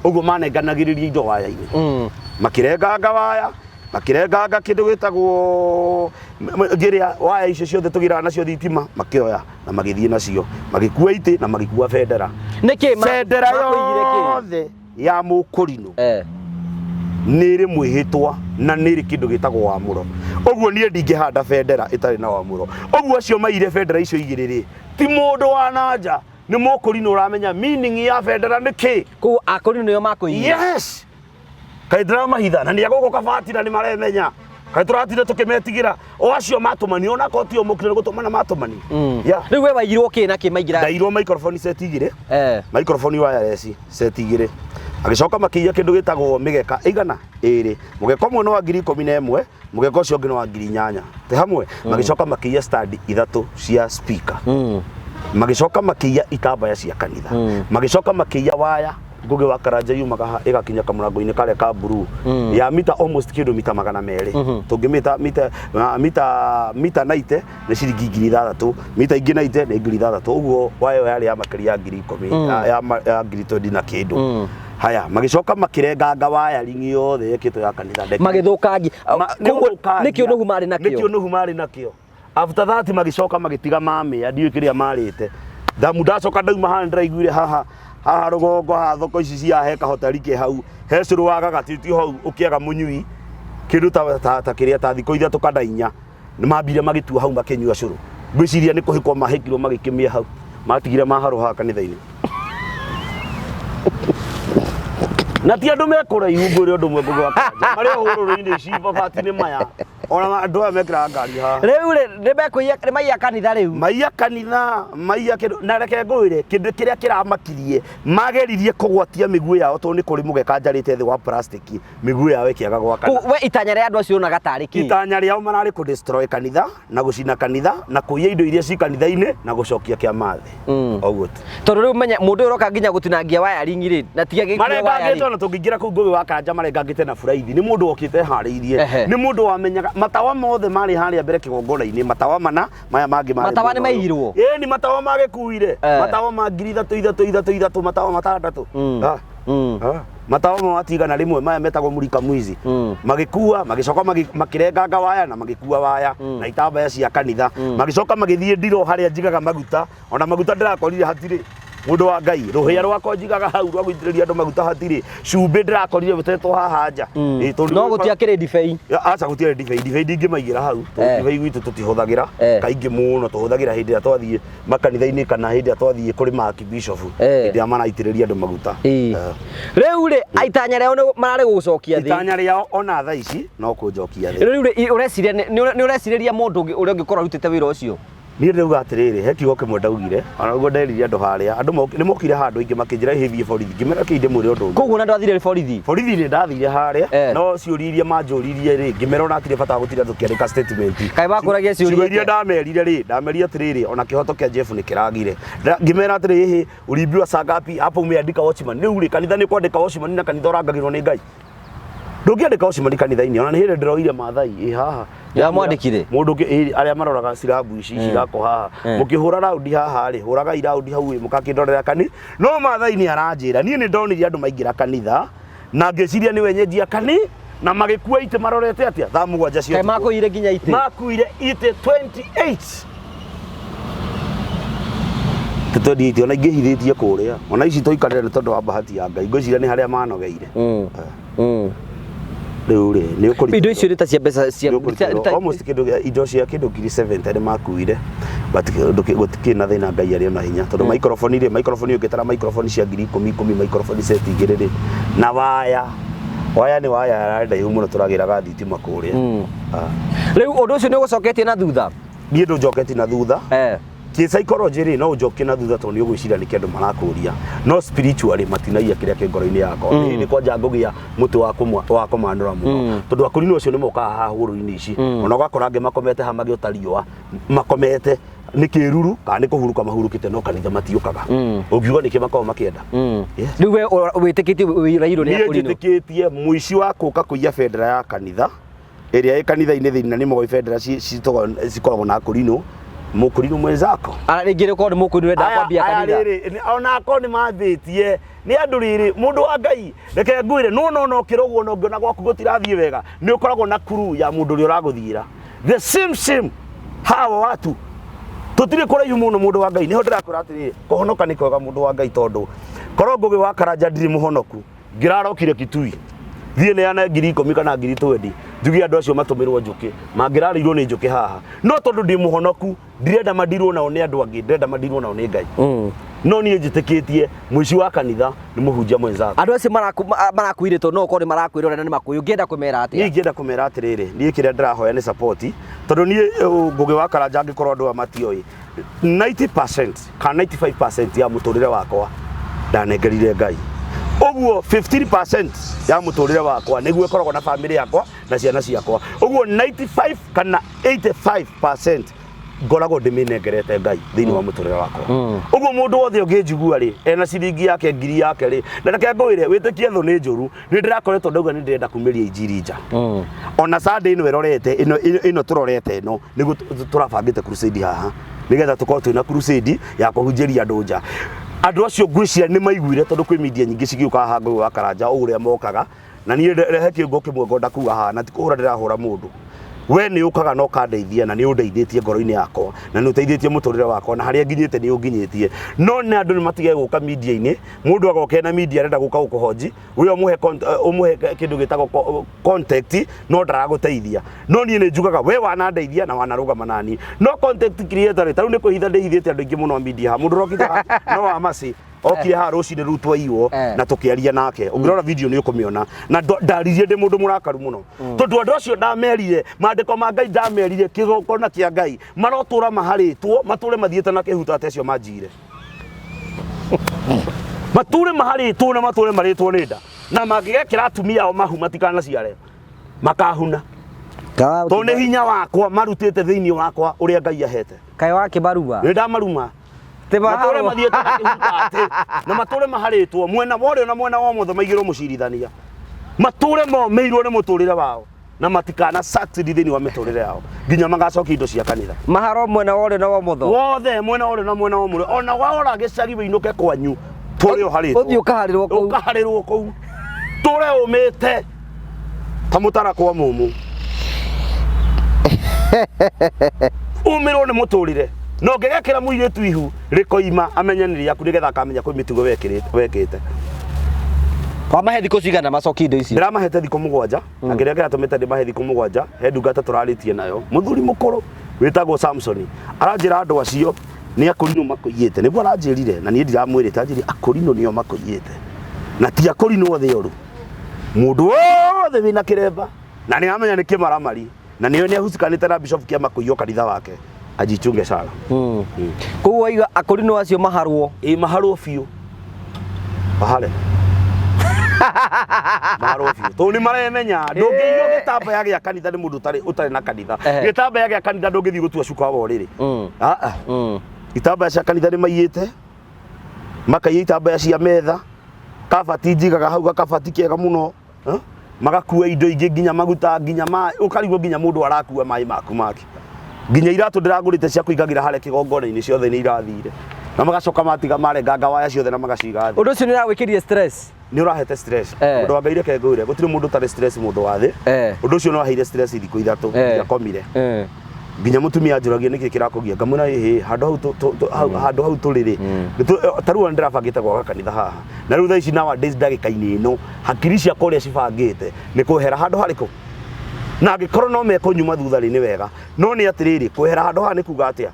Ũguo manenganagĩrĩria indo waya-inĩ. Makĩrenganga waya, makĩrenganga kĩndũ gĩtagwo ngĩrĩa waya icio ciothe tũgĩraga nacio thitima makĩoya na magĩthiĩ nacio magĩkua itĩ na magĩkua bendera. Nĩkĩ Bendera makũigire kĩ? yothe ya mũkũrinũ nĩ ĩrĩ mwĩhĩtwa na nĩ ĩrĩ kĩndũ gĩtagwo wamũro. Ũguo niĩ ndingĩhanda bendera ĩtarĩ na wamũro. Ũguo acio maire bendera icio igĩrĩ rĩ, ti mũndũ wa na nja, nĩ mũkũrinũ ũramenya meaning ya bendera nĩ kĩ. Koguo akũrinũ nĩo makũiyire? Yes. Kaĩ ndĩramahitha na nĩ agũkũ kabati na nĩ maremenya. Kaĩ tũratinda tũkĩmetigĩra o acio matũmani ona korwo ti o mokire gũtũmana matũmani. Yeah. Rĩu we waiyirwo kĩ na kĩ maingĩra? Ndairwo microphone set igĩrĩ. Microphone wireless set igĩrĩ. Agĩcoka makĩiya kĩndũ gĩtagwo mĩgeka ĩigana ĩrĩ. Mũgeka ũmwe nĩ wa 11,000, mũgeka ũcio ũngĩ nĩ wa 8,000. Tĩ hamwe? Magĩcoka makĩiya stand ithatũ cia speaker. Magĩcoka makĩiya itambaya cia kanitha. Magĩcoka makĩiya waya Ngũgĩ wa Karanja yumaga haha ĩgakinya kamũrango-inĩ karĩa ka blue ya mita almost kĩndũ mita 200. Tũngĩmĩta mita ah, mita mita 90 nĩ ciringi 6,000, mita ingĩ 90 nĩ 6,000. Ũguo wayo yarĩ ya makĩria ya 10,000, ya 20,000 na kĩndũ. Haya, magĩcoka makĩrenganga waya ringi yothe yekĩtwo ya kanitha. Magĩthũkangia. Nĩ Koguo gũthũkangia. nĩkĩo nũhu marĩ Nĩkĩo nakĩo. nũhu marĩ nakĩo. After that magĩcoka magĩtiga mamĩa, ndiũĩ kĩrĩa marĩte. Ndamu ndacoka ndauma haha, ndĩraiguire haha haha rũgongo haha thoko ici cia he kahoteri ke hau he cũrũ wa gagatĩtio hau ũkĩaga mũnyui kĩndũ ta kĩrĩa ta thikũ 3 kana 4, nĩ mambire magĩtua hau makĩnyua cũrũ. Ngwĩciria nĩ kũhĩkwo mahĩkirwo magĩkĩmĩa hau, matigire maharwo haha kanitha-inĩ. Na ti andũ mekũraihu, ngwĩre ũndũ ũmwe, Ngũgĩ wa Karanja, marĩ o hũrũrũ-inĩ ici mabati-inĩ maya, ona andũ aya mekĩraga ngari haha. Rĩu rĩ, nĩ mekũiya, nĩ maiya kanitha rĩu. Maiya kanitha, maiya kĩndũ. Na reke ngwĩre kĩndũ kĩrĩa kĩramakirie, mageririe kũgwatia mĩguĩ yao, tondũ nĩ kũrĩ mũgeka njarĩte thĩ wa plastic, mĩguĩ yao ĩkĩaga gwakana. We itanya rĩa andũ acio ũronaga tarĩ kĩ? Itanya rĩao mararĩ kũ destroy kanitha na gũcina kanitha na kũiya indo iria ci kanitha-inĩ na gũcokia kĩama thĩ. Ũguo tu. Tondũ rĩu menya mũndũ ũyũ ũroka nginya gũtinangia wiring rĩ, na tiga gĩkĩro Marengangĩte, wiring. ona tũngĩingĩra kũu Ngũgĩ wa Karanja, marengangĩte na buraithi. Nĩ mũndũ wokĩte harĩirie, nĩ mũndũ wamenyaga matawa mothe marĩ harĩa mbere kĩgongona-inĩ, matawa mana maya mangĩ marĩ Matawa nĩ mwena ũyũ. maiyirwo? Ĩĩ, nĩ matawa magĩkuire. Matawa ma 3,3 3 3 3, matawa 6. Ah. Ah, matawa ma wati 100 maya metagwo murika mwizi, magĩkua, magĩcoka makĩrenganga waya na magĩkua waya na itambaya cia kanitha. Magĩcoka magĩthiĩ ndiro harĩa njigaga maguta, ona maguta ndĩrakorire hatirĩ. Mũndũ wa Ngai, rũhĩa rwakwa njigaga hau rwa gũitĩrĩria andũ maguta hatirĩ. Cumbĩ ndĩrakorire ũtetwo haha nja. Ĩ, tondũ No gũtiakĩrĩ ndibei. Ya, aca, gũtiarĩ ndibei. Ndibei ndingĩmaigĩra hau tondũ ndibei gwitũ tũtihũthagĩra kaingĩ mũno. Tũhũthagĩra hĩndĩ ĩrĩa twathiĩ makanitha-inĩ kana hĩndĩ ĩrĩa twathiĩ kũrĩ makibishofu, hĩndĩ ĩrĩa maraitĩrĩria andũ maguta. Rĩu rĩ, itanya rĩao nĩ mararĩ gũgũcokia thĩ. Itanya rĩao ona thaa ici no kũnjokia thĩ. Rĩu rĩ, ũreciria nĩ ũrecirĩria mũndũ ũngĩ ũrĩa ũngĩkorwo arutĩte wĩra ũcio? Niĩ ndĩrauga atĩrĩrĩ, he kiugo kĩmwe ndaugire, ona ũguo nderire andũ harĩa, andũ nĩ mokire handũ aingĩ makĩnjĩra ĩhĩ thiĩ borithi, ngĩmera kĩi ndĩmwĩre ũndũ ũngĩ. Koguo na ndwathire borithi? Borithi nĩ ndathire harĩa, no ciũria iria manjũririe rĩ, ngĩmera ona hatirĩ bata wa gũtinda tũkĩandĩka statement. Kaĩ bakũragia ciũria Ciugo iria atĩa? ndamerire rĩ, ndamerire atĩrĩrĩ, ona kĩhoto kĩa Jeff nĩ kĩragire. Ngĩmera atĩrĩ, ĩhĩ uliambiwa saa ngapi hapo umeandika watchman? Rĩu rĩ, kanitha nĩ kwandĩka watchman na kanitha ũrangagĩrwo nĩ Ngai? Ndũngĩandĩka watchman kanitha-inĩ. Ona nĩ hĩndĩ ndĩroire Maathai ĩ haha. Ya mwandĩkire? Mũndũ ũngĩ arĩa maroraga cirabu ici cirako haha, mũkĩhũra raundi haha rĩ, hũragai raundi hau ĩ, mũgakĩndorera kani. No Maathai nĩ aranjĩra niĩ nĩ ndonire andũ maingĩra kanitha na ngĩciria nĩ wenyeji a kani, na magĩkua itĩ marorete atĩa thaa 7 cia Kaĩ ũtukũ. makũire nginya itĩ? Makuire itĩ 28. Tũtwendiĩte ona ingĩhithĩtie kũrĩa, ona ici tũikarĩre nĩ tondũ wa bahati ya Ngai, ngwĩciria nĩ harĩa manogeire. Rĩu rĩ, nĩ ũkũritũhĩrwo. Indo icio nĩ ta cia mbeca cia Nĩ ũkũritũhĩrwo. Almost kĩndũ indo cia kĩndũ 70,000 nĩ makuire, but gũtikĩrĩ na thĩna, Ngai arĩ ona hinya, tondũ microphone rĩ, microphone ũngĩtara microphone cia 10,000 10,000, microphone set igĩrĩ rĩ, na waya, waya nĩ waya yarĩ ndaihu mũno, tũragĩraga thitima kũrĩa. Ah. Rĩu ũndũ ũcio nĩ ũgũcoketie na thutha? Niĩ ndũnjoketie na thutha. Kĩ psychology rĩ, no ũnjokie na thutha tondũ nĩ ũgwĩciria nĩkĩ andũ marakũria, no spiritually matinaiya kĩrĩa kĩ ngoro-inĩ yakwa. Nĩ hĩndĩ kwanja ngũgĩa mũtĩ wa kũmanũra mũno, tondũ akũrinũ acio nĩ mokaga haha hũrũ-inĩ ici, ona ũgakora angĩ makomete haha magĩota riũa, makomete nĩ kĩruru kana nĩ kũhurũka mahurũkĩte, no kanitha matiũkaga. Ũngiuga nĩkĩ makoragwo makĩenda? Yes. Rĩu we wĩtĩkĩtie wĩrairwo nĩ Niĩ akũrinũ? njĩtĩkĩtie mũici wa kũka kũiya bendera ya kanitha ĩrĩa ĩ kanitha-inĩ thĩinĩ, na nĩ moĩ bendera cikoragwo na akũrinũ, mũkũrinũ mwenzako. Ara rĩngĩ rĩkorwo nĩ mũkũrinũ wendaga kwambia Aya kanitha. rĩrĩ, ona akorwo nĩ mambĩtie nĩ andũ rĩrĩ, mũndũ wa Ngai, reke ngwĩre, no no no kĩrogwo na ũngĩona gwaku gũtirathiĩ wega, nĩ ũkoragwo na kuru ya mũndũ ũrĩa ũragũthiĩra the same same. Hawa watu tũtirĩ kũraihu mũno, mũndũ wa Ngai. Nĩho ndĩrakwĩra atĩrĩrĩ, kũhonoka nĩ kwega, mũndũ wa Ngai, tondũ korwo Ngũgĩ wa Karanja ndirĩ mũhonoku, ngĩrarokire Kitui thiĩ neane 10,000 kana 20,000, njuge andũ acio matũmĩrwo njũkĩ, mangĩrarĩirwo nĩ njũkĩ haha. No tondũ ndĩ mũhonoku, ndirenda mandirwo nao nĩ andũ angĩ, ndĩrenda mandirwo nao nĩ Ngai. No niĩ njĩtĩkĩtie mũici wa kanitha nĩ mũhunjia mwenzako. Andũ acio marakuire, tondũ no ũkorwo nĩ marakwĩrora na nĩ makũĩ, ũngĩenda kũmera Niĩ atĩa? ingĩenda kũmera atĩrĩrĩ, niĩ kĩrĩa ndĩrahoya nĩ support, tondũ niĩ Ngũgĩ wa Karanja, angĩkorwo andũ aya matioĩ, 90% kana 95% ya mũtũrĩre wakwa ndanengerire Ngai. Ũguo 15% ya mũtũrĩre wakwa nĩguo ĩkoragwo na famĩlĩ yakwa na ciana ciakwa. Ũguo 95 kana 85% Ngoragwo ndĩmĩnengerete Ngai thĩinĩ wa mũtũrĩre wakwa. Ũguo mũndũ wothe ũngĩnjigua rĩ, ena ciringi yake, ngiri yake rĩ, na reke ngwĩre, wĩtĩkie thũ nĩ njũru. Nĩ ndĩrakoretwo ndauga nĩ ndĩrenda kumĩria injiri nja. Ona Sunday ĩno ĩrorete ĩno, ĩno tũrorete ĩno, nĩguo tũrabangĩte crusade haha, nĩgetha tũkorwo twĩna crusade ya kũhunjĩria andũ nja. Andũ acio ngwĩciria nĩ maiguire, tondũ kwĩ media nyingĩ cigĩũka haha Ngũgĩ wa Karanja o ũrĩa mokaga. Na niĩ rehe kĩũngo kĩmwe ngwenda kuga haha, na ti kũhũra ndĩrahũra mũndũ. We nĩ ũkaga na ũkandeithia, na nĩ ũndeithĩtie ngoro-inĩ yakwa, na nĩ ũteithĩtie mũtũrĩre wakwa, na harĩa nginyĩte nĩ ũnginyĩtie. No nĩ andũ nĩ matige gũka media-inĩ, mũndũ agoka ena media arenda gũka gũkũhonji, we ũmũhe ũmũhe kĩndũ gĩtagwo contact, no ndaragũteithia. No niĩ nĩ njugaga we wanandeithia na wanarũgama naniĩ. No content creator rĩ, ta rĩu nĩ kwĩhitha ndĩhithĩte andũ aingĩ mũno a media haha. Mũndũ ũrokire haha no wa Mercy, okire haha rũcinĩ rũu twaiywo na tũkĩaria nake. Ũngĩrora video nĩ ũkũmĩona. Na ndaririe ndĩ mũndũ mũrakaru mũno, tondũ andũ acio ndamerire maandĩko ma Ngai, ndamerire kĩgongona kĩa Ngai marotũra maharĩtwo, matũre mathiĩte na kĩhutate acio manjire, matũre maharĩtwo na matũre marĩtwo nĩ nda, na mangĩgekĩra atumia ao mahu matikanaciare, makahuna, tondũ nĩ hinya wakwa marutĩte thĩinĩ wakwa ũrĩa Ngai ahete. Kaĩ wakĩmaruma? Nĩ ndamaruma. Tĩ matũre maharwo. Mathiĩte na kĩhutatĩ na matũre maharĩtwo mwena wa ũrĩo na mwena wa ũmotho, maigĩrwo mũcirithania, matũre momĩirwo nĩ mũtũrĩre wao na matikana succeed thĩinĩ wa mĩtũrĩre yao nginya magacokia indo cia kanitha. Maharwo mwena wa ũrĩo na wa ũmotho. Wothe, mwena wa ũrĩo na mwena wa ũmũrĩo. Ona waora gĩcagi wĩinũke kwanyu, tũre ũharĩtwo. Ũthiĩ ũkaharĩrwo kũu. Ũkaharĩrwo kũu, tũre ũmĩte ta mũtarakwa mũmũ, umĩrwo nĩ mũtũrĩre. Na ũngĩgekĩra mũirĩtu ihu rĩkoima, amenye nĩ rĩaku, nĩgetha akamenya kwĩ mĩtugo wekĩte. Wamahe thikũ cigana macokie indo icio? Ndĩramahete thikũ 7, na kĩrĩa kĩratũmĩte ndĩmahe thikũ 7, he ndungata tũrarĩtie nayo, mũthuri mũkũrũ wĩtagwo Samsoni, aranjĩra andũ acio nĩ akũrinũ makũiyĩte. Nĩguo aranjĩrire, na niĩ ndiramwĩrĩte. Anjĩrire akũrinũ nĩo makũiyĩte, na ti akũrinũ othe oru. Mũndũ wothe wĩna kĩremba na nĩ amenya nĩ kĩmaramari na nĩyo nĩ ahucikanĩte na bishop kĩama kũiywo kanitha wake, ajichunge sana. Koguo waiga akũrinũ acio maharwo. Ĩ, maharwo biũ, mahare, maharwo biũ, tondũ nĩ maremenya ndũngĩiywo gĩtambaya gĩa kanitha nĩ mũndũ ũtarĩ na kanitha. Gĩtambaya gĩa kanitha ndũngĩthiĩ gũtua cuka wa ũrĩrĩ. Ah, ah. Itambaya cia kanitha nĩ maiyĩte, makaiya itambaya cia metha, kabati njigaga hau, gakabati kega mũno. Huh? Magakua indo ingĩ, nginya maguta, nginya maĩ, ũkarigwo nginya mũndũ arakua maĩ maku make, nginya iratũ ndĩragũrĩte cia kũingagĩra harĩa kĩgongona-inĩ ciothe nĩ irathire, na magacoka matiga marenganga waya ciothe na magaciga thĩ. Ũndũ ũcio nĩ ũragwĩkĩrire stress? Nĩ ũrahete stress. Mũndũ wa Ngai, reke ngwĩre, gũtirĩ mũndũ ũtarĩ stress, mũndũ wa thĩ. Ũndũ ũcio nĩ waheire stress thikũ 3. Ndiakomire. Nginya mũtumia anjũragia nĩkĩ kĩrakũgia, ngamwĩra ĩhĩ, handũ hau handũ hau tũrĩ rĩ, ta rĩu ona ndĩrabangĩte gwaka kanitha haha, na rĩu thaa ici nowadays, ndagĩka-inĩ ĩno, hakiri ciakwa ũrĩa cibangĩte nĩ kwehera handũ harĩkũ, na angĩkorwo no mekũnyuma thutha rĩ, nĩ wega. No nĩ atĩrĩrĩ, kwehera handũ haha nĩ kuga atĩa?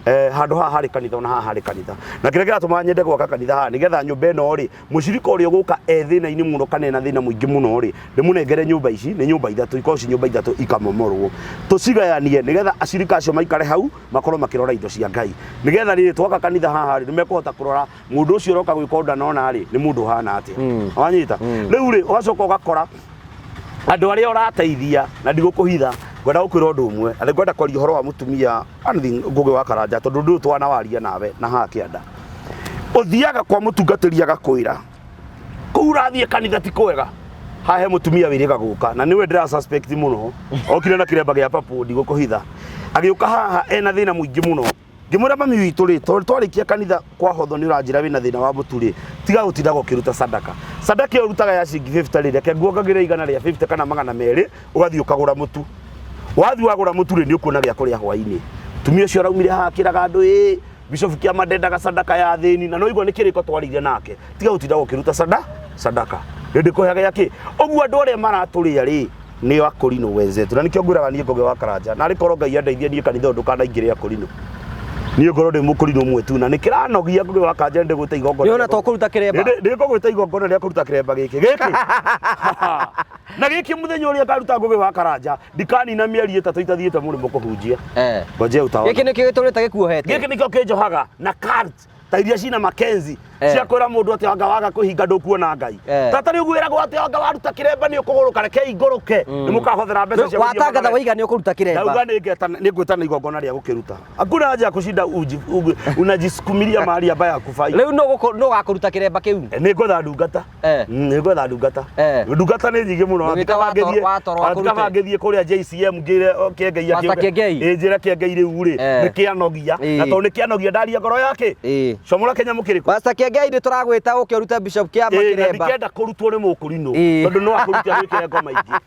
Handũ haha harĩ kanitha, ona haha harĩ kanitha, na kĩrĩa kĩratũma nyende gwaka kanitha haha nĩgetha nyũmba ĩno rĩ, mũcirika ũrĩa ũgũka e thĩna-inĩ mũno kana ena thĩna mũingĩ mũno rĩ, ndĩmũnengere nyũmba ici. Nĩ nyũmba ithatũ, ikorwo ci nyũmba ithatũ ikamomorwo, tũcigayanie nĩgetha acirika acio maikare hau, makorwo makĩrora indo cia Ngai, nĩgetha rĩrĩ twaka kanitha haha rĩ, nĩmekũhota kũrora mũndũ ũcio ũroka gwĩka ũndũ nona rĩ, nĩ mũndũ ũhana atĩa. Wanyita? Rĩu rĩ, ũgacoka ũgakora andũ arĩa ũrateithia, na ndigũkũhitha, ngwenda gũkwĩra ũndũ ũmwe, na ngwenda kwaria ũhoro wa mũtumia Anthony Ngũgĩ wa Karanja, tondũ ndũyũ twanawaria nawe na haha kĩanda. Ũthiaga kwa mũtungatĩri agakwĩra kũu ũrathiĩ kanitha ti kwega. Haha he mũtumia wĩrĩga gũka, na nĩwe ndĩra suspect mũno. Okire na kĩremba gĩa papo, ndigũkũhitha, agĩũka haha ena thĩna mũingĩ mũno. Ngĩmwĩra, mami witũ rĩ, tondũ twarĩkia kanitha kwa hotho nĩ ũranjĩra wĩna thĩna wa mũtu rĩ, tiga gũtindaga ũkĩruta sadaka. Sadaka ĩyo ũrutaga ya ciringi 50 rĩ, reke nguongagĩre 150 kana 200, ũgathiĩ ũkagũra mũtu. Wathiĩ wagũra mũtu rĩ, nĩ ũkuona gĩa kũrĩa hwainĩ. Mũtumia ũcio araumire haha akĩraga andũ, ĩ bishop kĩama ndendaga sadaka ya athĩni, na no igua nĩ kĩrĩko twarĩire nake, tiga gũtindaga ũkĩruta sadaka, nĩ ndĩkũheaga gĩa kĩ. Ũguo andũ arĩa maratũrĩa rĩ, nĩo akũrinũ wenzetu, na nĩkĩo ngwĩraga niĩ Ngũgĩ wa Karanja, narĩ korwo Ngai andeithia niĩ kanitha ũyũ ndũkanaingĩre akũrinũ, niĩ ngorwo ndĩ mũkũrinũ ũmwe tu, na nĩ kĩranogia. Ngũgĩ wa Karanja, ndĩgwĩta igongona. Nĩwona to kũruta kĩremba? Ndĩkũgwĩta igongona rĩa kũruta kĩremba gĩkĩ gĩkĩ na gĩkĩ. Mũthenya ũrĩa ngaruta Ngũgĩ wa Karanja, ndikanina mĩeri 3 itathiĩte mũrĩmo kũhunjia. Ngojea utaona. Gĩkĩ nĩkĩo gĩtũrĩte gĩkuohete? Gĩkĩ nĩkĩo kĩnjohaga na cult ta iria cina Mackenzie. Cia kwĩra mũndũ atĩ anga waga kwĩhinga ndũkuona Ngai. Tata rĩu gwĩragwo atĩ anga waruta kĩremba nĩ ũkũgũrũka, rekei ngũrũke, nĩ mũkahothera mbeca cia gũthiĩ Watangatha mũrore. waiga nĩ ũkũruta kĩremba. Ndauga nĩngwĩtana igongona rĩa gũkĩruta. Hakuna haja ya kushinda unajisukumilia mahali ambayo hakufai. Rĩu nũ ũgakũruta kĩremba kĩu? Nĩ ngwetha ndungata. Nĩ ngwetha ndungata. Ndungata nĩ nyingĩ mũno. Ndũgĩte watoro Ati kaba akũrute. ngĩthiĩ kũrĩa JCM ngĩre Kĩengei Pastor Kĩengei. Ĩ njĩre Kĩengei rĩu rĩ nĩ kĩanogia. Na tondũ nĩ kĩanogia ndaria ngoro yake. Comora kĩnyamũ kĩrĩkũ? Pastor Kĩengei nĩ tũragwĩta ũke ũrute Bishop Kĩama Ĩ, na kĩremba. ndingĩenda kũrutwo nĩ mũkũrinũ tondũ no akũrute agwĩkĩre ngoma ingĩ.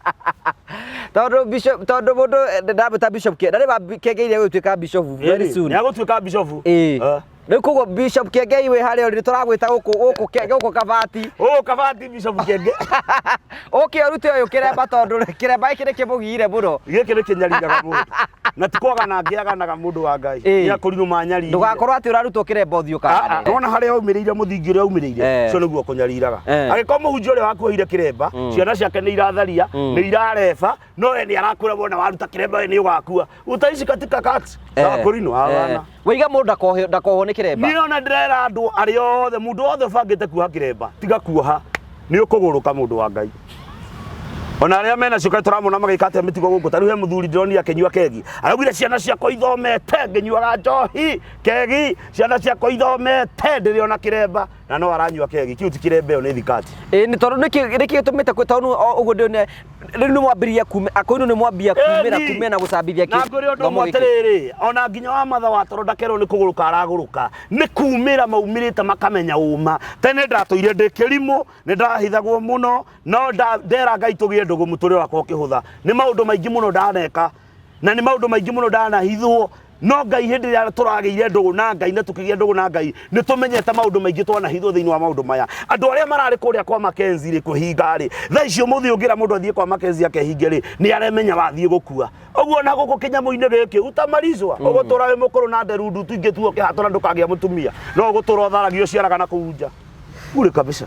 Tondũ Bishop, tondũ mũndũ ndamwĩta Bishop Kĩengei, na rĩu Kĩengei nĩ egũtuĩka Bishop very soon. Nĩ agũtuĩka Bishop. Rĩu koguo Bishop Kĩengei wĩ harĩa ũrĩ nĩ tũragwĩta gũkũ gũkũ gũkũ Kabati. Gũkũ Kabati Bishop Kĩengei. Ũke ũrute ũyũ kĩremba tondũ kĩremba gĩkĩ nĩ kĩmũgiire mũno. Gĩkĩ nĩ kĩnyariraga mũndũ. Na ti kwagana ngĩaganaga mũndũ wa Ngai. Nĩ akũrinũ manyarire. Ndũgakorwo atĩ ũrarutwo kĩremba ũthiĩ ũkaganĩre. Wona harĩa waumĩrĩire mũthingi ũrĩa waumĩrĩire, ũcio nĩguo ũkũnyariraga. Angĩkorwo mũhunjia ũrĩa wakuohire kĩremba, ciana ciake nĩ iratharia, nĩ irareba, no we nĩ arakwĩra wona waruta kĩremba we nĩ ũgakua. Utaishi katika kati. Akũrinũ hapana. Waiga mũndũ ndakohwo nĩ kĩremba. Niĩ ona ndĩrera andũ arĩa othe, mũndũ wothe ũbangĩte kuoha kĩremba, tiga kuoha. Nĩ ũkũgũrũka mũndũ wa Ngai. Ona arĩa mena cio kaĩ tũramona magĩka atĩa mĩtugo gũkũ. Ta rĩu he mũthuri ndĩronire akĩnyua kegi. Araugire ciana ciakwa ithomete ngĩnyuaga njohi kegi, ciana ciakwa ithomete ndĩrĩ ona kĩremba, na no aranyua kegi. Kĩu ti kĩremba, ĩyo nĩ thikati. Ĩ nĩ tondũ nĩkĩ nĩkĩ gĩtũmĩte kwĩ tondũ ũguo ndĩone rĩu nĩ mwambĩrĩria kume akũinũ nĩ mwambia kumĩra kumĩra na gũcambithia Na ngwĩre ũndũ ũmwe atĩrĩrĩ, ona nginya wa matha wa toro ndakerwo nĩ kũgũrũka aragũrũka, nĩ kumĩra maumĩrĩte makamenya ũma. Tene ndatũire ndĩ kĩrimũ, nĩ ndahithagwo mũno, no ndera Ngai tũgĩe ndũgũ mũtũrĩre wakwa ũkĩhũtha. Nĩ maũndũ maingĩ mũno ndaneka, na nĩ maũndũ maingĩ mũno ndanahithwo, no Ngai hĩndĩ ĩrĩa tũragĩire ndũgũ na Ngai na tũkĩgĩa ndũgũ na Ngai, nĩ tũmenyete maũndũ maingĩ twanahithwo thĩinĩ wa maũndũ maya. Andũ arĩa mararĩ kũrĩa kwa Mackenzie rĩ, kwĩhinga rĩ, thaa ici ũmũthĩ ũngĩra mũndũ athiĩ kwa Mackenzie akehinge rĩ, nĩ aremenya wathiĩ gũkua. Ũguo na gũkũ kĩnyamũ-inĩ gĩkĩ utamarizwa, ũgũtũra wĩ mũkũrũ na nderu ndutu ingĩ tu ũkĩhatũra ndũkagĩa mũtumia, no ũgũtũra ũtharagio ũciaraga na kũu nja. Bure kabisa.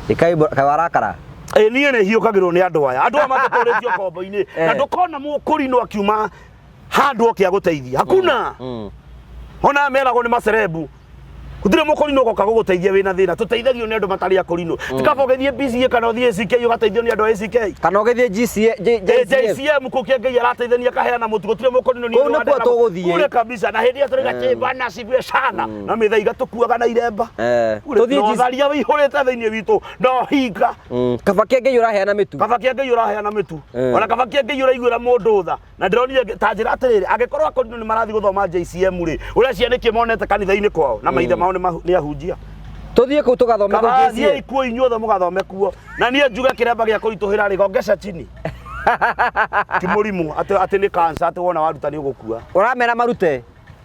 Ĩkai kaĩ warakara. Ĩ niĩ nĩ hiũkagĩrwo nĩ andũ aya. Andũ aya matũtũrĩtie ũkombo-inĩ. Na ndũkona mũkũrinũ akiuma handũ oke agũteithia. Hakuna. Ona meragwo nĩ macerebu. Gũtirĩ mũkũrinũ ũgoka gũgũteithia wĩna thĩna. Tũteithagio nĩ andũ matarĩ akũrinũ. Ti kaba ũgĩthiĩ PCA kana ũthiĩ ACK ũgateithio nĩ andũ a ACK. Kana ũgĩthiĩ GCA JCM. JCM kũu Kĩengei arateithania akaheana mũtu gũtirĩ mũkũrinũ Kũu nĩkuo tũgũthiĩ. Kule kabisa na hĩndĩ ĩyo tũrĩ gati bwana asifiwe sana na mĩthaiga tũkuaga na iremba. Tũthiĩ Na ũtharia wĩihũrĩte thĩinĩ witũ na ũhinga. Kaba Kĩengei ũraheana mĩtu. Kaba Kĩengei ũraheana mĩtu. Ona kaba Kĩengei ũraiguĩra mũndũ tha. Na ndĩronire ta njĩra atĩrĩrĩ, angĩkorwo akũrinũ nĩ marathiĩ gũthoma JCM rĩ, ũreciria nĩkĩ monete kanitha-inĩ kwao na maithe mao nĩ ahunjia. Tũthiĩ kũu tũgathome kũu Kaba JCM. thiĩi kuo inyuothe mũgathome kuo. Na niĩ njuge kĩremba gĩa kũritũhĩra rĩ, gongesha chini. Ti mũrimũ atĩ atĩ nĩ cancer atĩ wona waruta nĩ ũgũkua. Ũramera marute.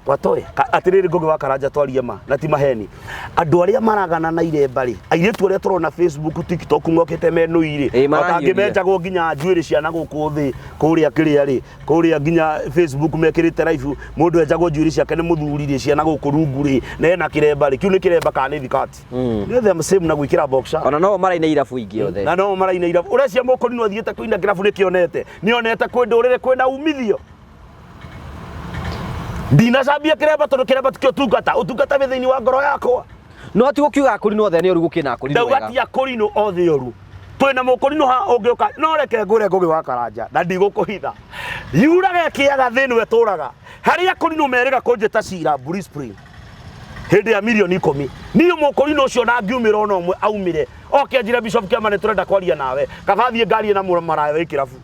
Watoe atĩrĩrĩ Ngũgĩ wa Karanja twarie ma na ti maheni. Andũ arĩa maragana na iremba rĩ, airĩtu arĩa tũrona Facebook, TikTok mokĩte menũi rĩ, Ĩ, marahiũria. matangĩmenjagwo nginya njuĩrĩ cia na gũkũ thĩ kũrĩa kĩrĩa rĩ, kũrĩa nginya Facebook mekĩrĩte live mũndũ enjagwo njuĩrĩ ciake nĩ mũthuri rĩ, cia na gũkũ rungu rĩ, na ena kĩremba rĩ, kĩu nĩ kĩremba kana nĩ thikati? Nĩ the same na gwĩkĩra boxer. Ona no maraina irabu ingĩ othe. Na no maraina irabu. Ũrecia mũkũrinũ athiĩte kũina kĩrabu nĩkĩonete. Nĩonete kwĩ ndũrĩrĩ kwĩna umithio. Ndinacambia kĩremba tondũ kĩremba tikĩo ũtungata. Ũtungata wĩ thĩinĩ wa ngoro yakwa. No ti gũkiuga akũrinũ othe nĩ oru gũkĩ na akũrinũ Ndauga wega. ti akũrinũ othe oru. Twĩna mũkũrinũ haha ũngĩũka no reke ngwĩre Ngũgĩ wa Karanja na ndigũkũhitha. Yuraga ĩkĩaga thĩ ĩno ĩtũraga. Harĩa akũrinũ merĩga kũnjĩta cira Blue Spring hĩndĩ ya mirioni ikũmi. Niĩ mũkũrinũ ũcio na ngiumĩra ona ũmwe aumĩre oke anjĩre Bishop Kĩama nĩ tũrenda kwaria nawe. Kaba thiĩ ngarie na maraya wĩ kĩrabu.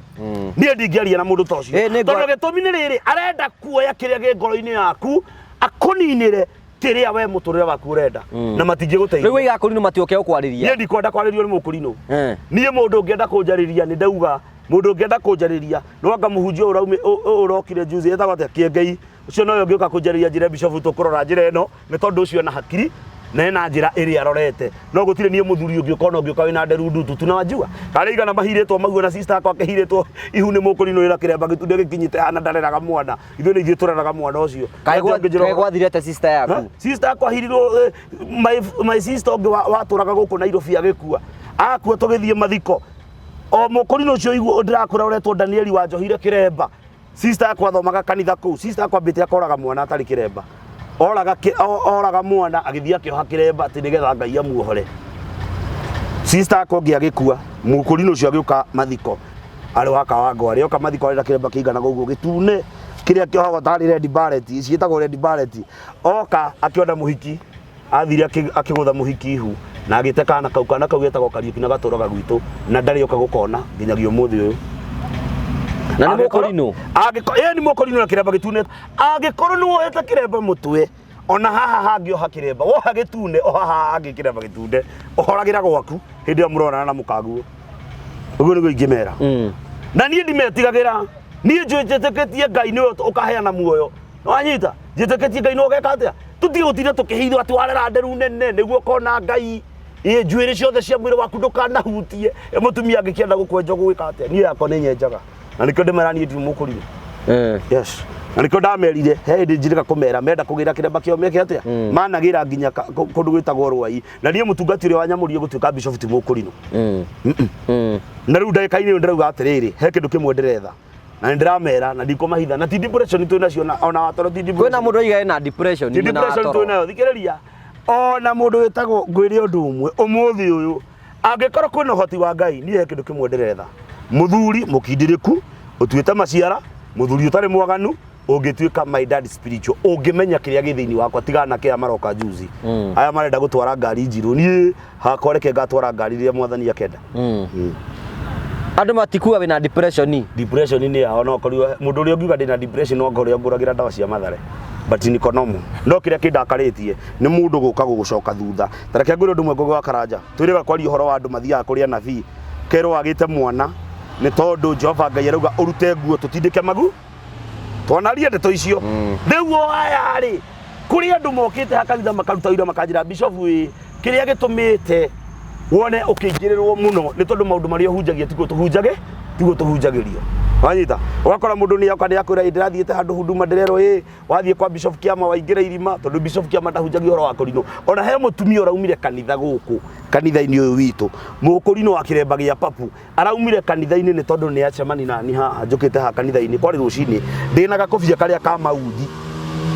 Niĩ ndingĩaria na mũndũ ta ũcio. Ĩ, nĩ ngwa- Tondũ gĩtũmi nĩ rĩrĩ, arenda kuoya kĩrĩa kĩ ngoro-inĩ yaku akũninĩre kĩrĩa we mũtũrĩre waku ũrenda na matingĩgũteithia. Rĩu waiga akũrinũ matioke gũkwarĩria. Niĩ ndikwenda kwarĩrio nĩ mũkũrinũ. Niĩ mũndũ ũngĩenda kũnjarĩria nĩ ndauga mũndũ ũngĩenda kũnjarĩria no anga mũhunjia ũyũ ũrokire juzi etagwo atĩa Kĩengei ũcio nowe ũngĩũka kũnjarĩria njĩra Bishop tũkũrora njĩra ĩno nĩ tondũ ũcio ena hakiri na ena njĩra ĩrĩa arorete no gũtirĩ niĩ mũthuri ũngĩũka ona ũngĩũka wĩna nderu ndutu tunawajua karĩa igana mahirĩtwo maguo na sister akwa akĩhirĩtwo ihu nĩ mũkũrinũ wĩra kĩremba gĩtunde gĩkinyĩte hana ndareraga mwana ithuĩ nĩ ithuĩ tũreraga mwana ũcio. Kaĩ gwathire atĩa sister yaku? Sister akwa ahirirwo my sister ũngĩ watũraga gũkũ Nairobi agĩkua. Akua tũgĩthiĩ mathiko. O mũkũrinũ ũcio ũiguo ndĩrakwĩra ũretwo Danieli wanjohire kĩremba. Sister yakwa athomaga kanitha kũu. Sister yakwa ambĩte akoraga mwana atarĩ kĩremba. Oraga oraga mwana agĩthiĩ akĩoha kĩremba atĩ nĩgetha Ngai amuohore. Sister akwa ũngĩ agĩkua, mũkũrinũ ũcio agĩũka mathiko arĩ wa Kawangware, oka mathiko arĩ na kĩremba kĩiganaga ũguo gĩtune kĩrĩa kĩohagwo tarĩ red beret, ciĩtagwo red beret. Oka akĩona mũhiki, athire akĩgũtha mũhiki ihu na agĩte kana kau, kana kau getagwo Kariũki na gatũraga gwitũ na ndarĩ oka gũkona nginyagia ũmũthĩ ũyũ. Na nĩ mũkũrinũ? Angĩkorwo ĩĩ nĩ mũkũrinũ na kĩremba gĩtune. Angĩkorwo nĩ wohete kĩremba mũtwe, ona haha hangĩ oha kĩremba, woha gĩtune, oha haha hangĩ kĩremba gĩtune, ũhoragĩra gwaku hĩndĩ ĩyo mũronana na mũkaguo. Ũguo nĩguo ingĩmera. Na niĩ ndimetigagĩra, niĩ njũĩ njĩtĩkĩtie Ngai nĩwe ũkaheana muoyo. Nĩwanyita? Njĩtĩkĩtie Ngai nĩwe ũgeka atĩa? Tũtige gũtinda tũkĩhithwo atĩ warera nderu nene nĩguo ũkona Ngai. Ĩ njuĩrĩ ciothe cia mwĩrĩ waku ndũkanahutie. Ĩ mũtumia angĩkĩenda gũkwenja ũgwĩka atĩa? Niĩ yakwa nĩ nyenjaga. Na nĩkĩo ndĩmera niĩ ndirĩ mũkũrinũ. Yes. Na nĩkĩo ndamerire, he hĩndĩ njirĩga kũmera menda kũgĩra kĩremba kĩao meke atĩa? Managĩra nginya kũndũ gwĩtagwo Rwai. Na niĩ mũtungati ũrĩa wanyamũrire gũtuĩka bishop ti mũkũrinũ. Na rĩu ndagĩka-inĩ ĩyo ndĩrauga atĩrĩrĩ, he kĩndũ kĩmwe ndĩretha. Na nĩ ndĩramera na ndikũmahitha na ti depression twĩ nacio ona watoro ti Kwĩna depression. mũndũ oiga ena depression Ti mwena wa depression toro. twĩ nayo thikĩrĩria. Ona mũndũ wĩtagwo ngwĩre ũndũ ũmwe ũmũthĩ ũyũ angĩkorwo kwĩna ũhoti wa Ngai niĩ he kĩndũ kĩmwe ndĩretha. Mũthuri mũkindĩrĩku ũtuĩte maciara, mũthuri ũtarĩ mwaganu ũngĩtuĩka my dad spiritual, ũngĩmenya kĩrĩa gĩ thĩinĩ wakwa tiga anake aya maroka juzi. Aya marenda gũtwara ngari njirũ, niĩ hakwa reke ngatwara ngari rĩrĩa mwathani akenda. Andũ matikuga wĩna depression. Depression nĩ yao no korirwo mũndũ ũrĩa ũngiuga ndĩna depression no ngorwo ngũragĩra ndawa cia mathare but niko normal. No kĩrĩa kĩndakarĩtie nĩ mũndũ gũka gũgũcoka thutha. Ta reke ngwĩre ũndũ ũmwe Ngũgĩ wa Karanja, twĩrĩga kwaria ũhoro wa andũ mathiaga kũrĩ anabii kerwo wagĩte mwana nĩ tondũ Jehova Ngai arauga ũrute nguo tũtindĩke magu twanaria ndeto icio. Rĩu o aya rĩ, kũrĩ andũ mokĩte ha kanitha makaruta wĩra makanjĩra bishop ĩ kĩrĩa gĩtũmĩte wone ũkĩingĩrĩrwo mũno nĩ tondũ maũndũ marĩa ũhunjagia tiguo tũhunjage tiguo tũhunjagĩrio. Wanyita? Ũgakora mũndũ nĩ oka nĩ akwĩra ĩ ndĩrathiĩte handũ huduma ndĩrerwo ĩ wathiĩ kwa Bishop Kĩama waingĩra irima tondũ Bishop Kĩama ndahunjagia ũhoro wa kũrinũ. Ona he mũtumia ũraumire kanitha gũkũ kanitha-inĩ ũyũ witũ mũkũrinũ wa kĩremba gĩa papu araumire kanitha-inĩ nĩ tondũ nĩ acemani nani haha njũkĩte haha kanitha-inĩ kwarĩ rũcinĩ ndĩna gakobia karĩa ka mauthi.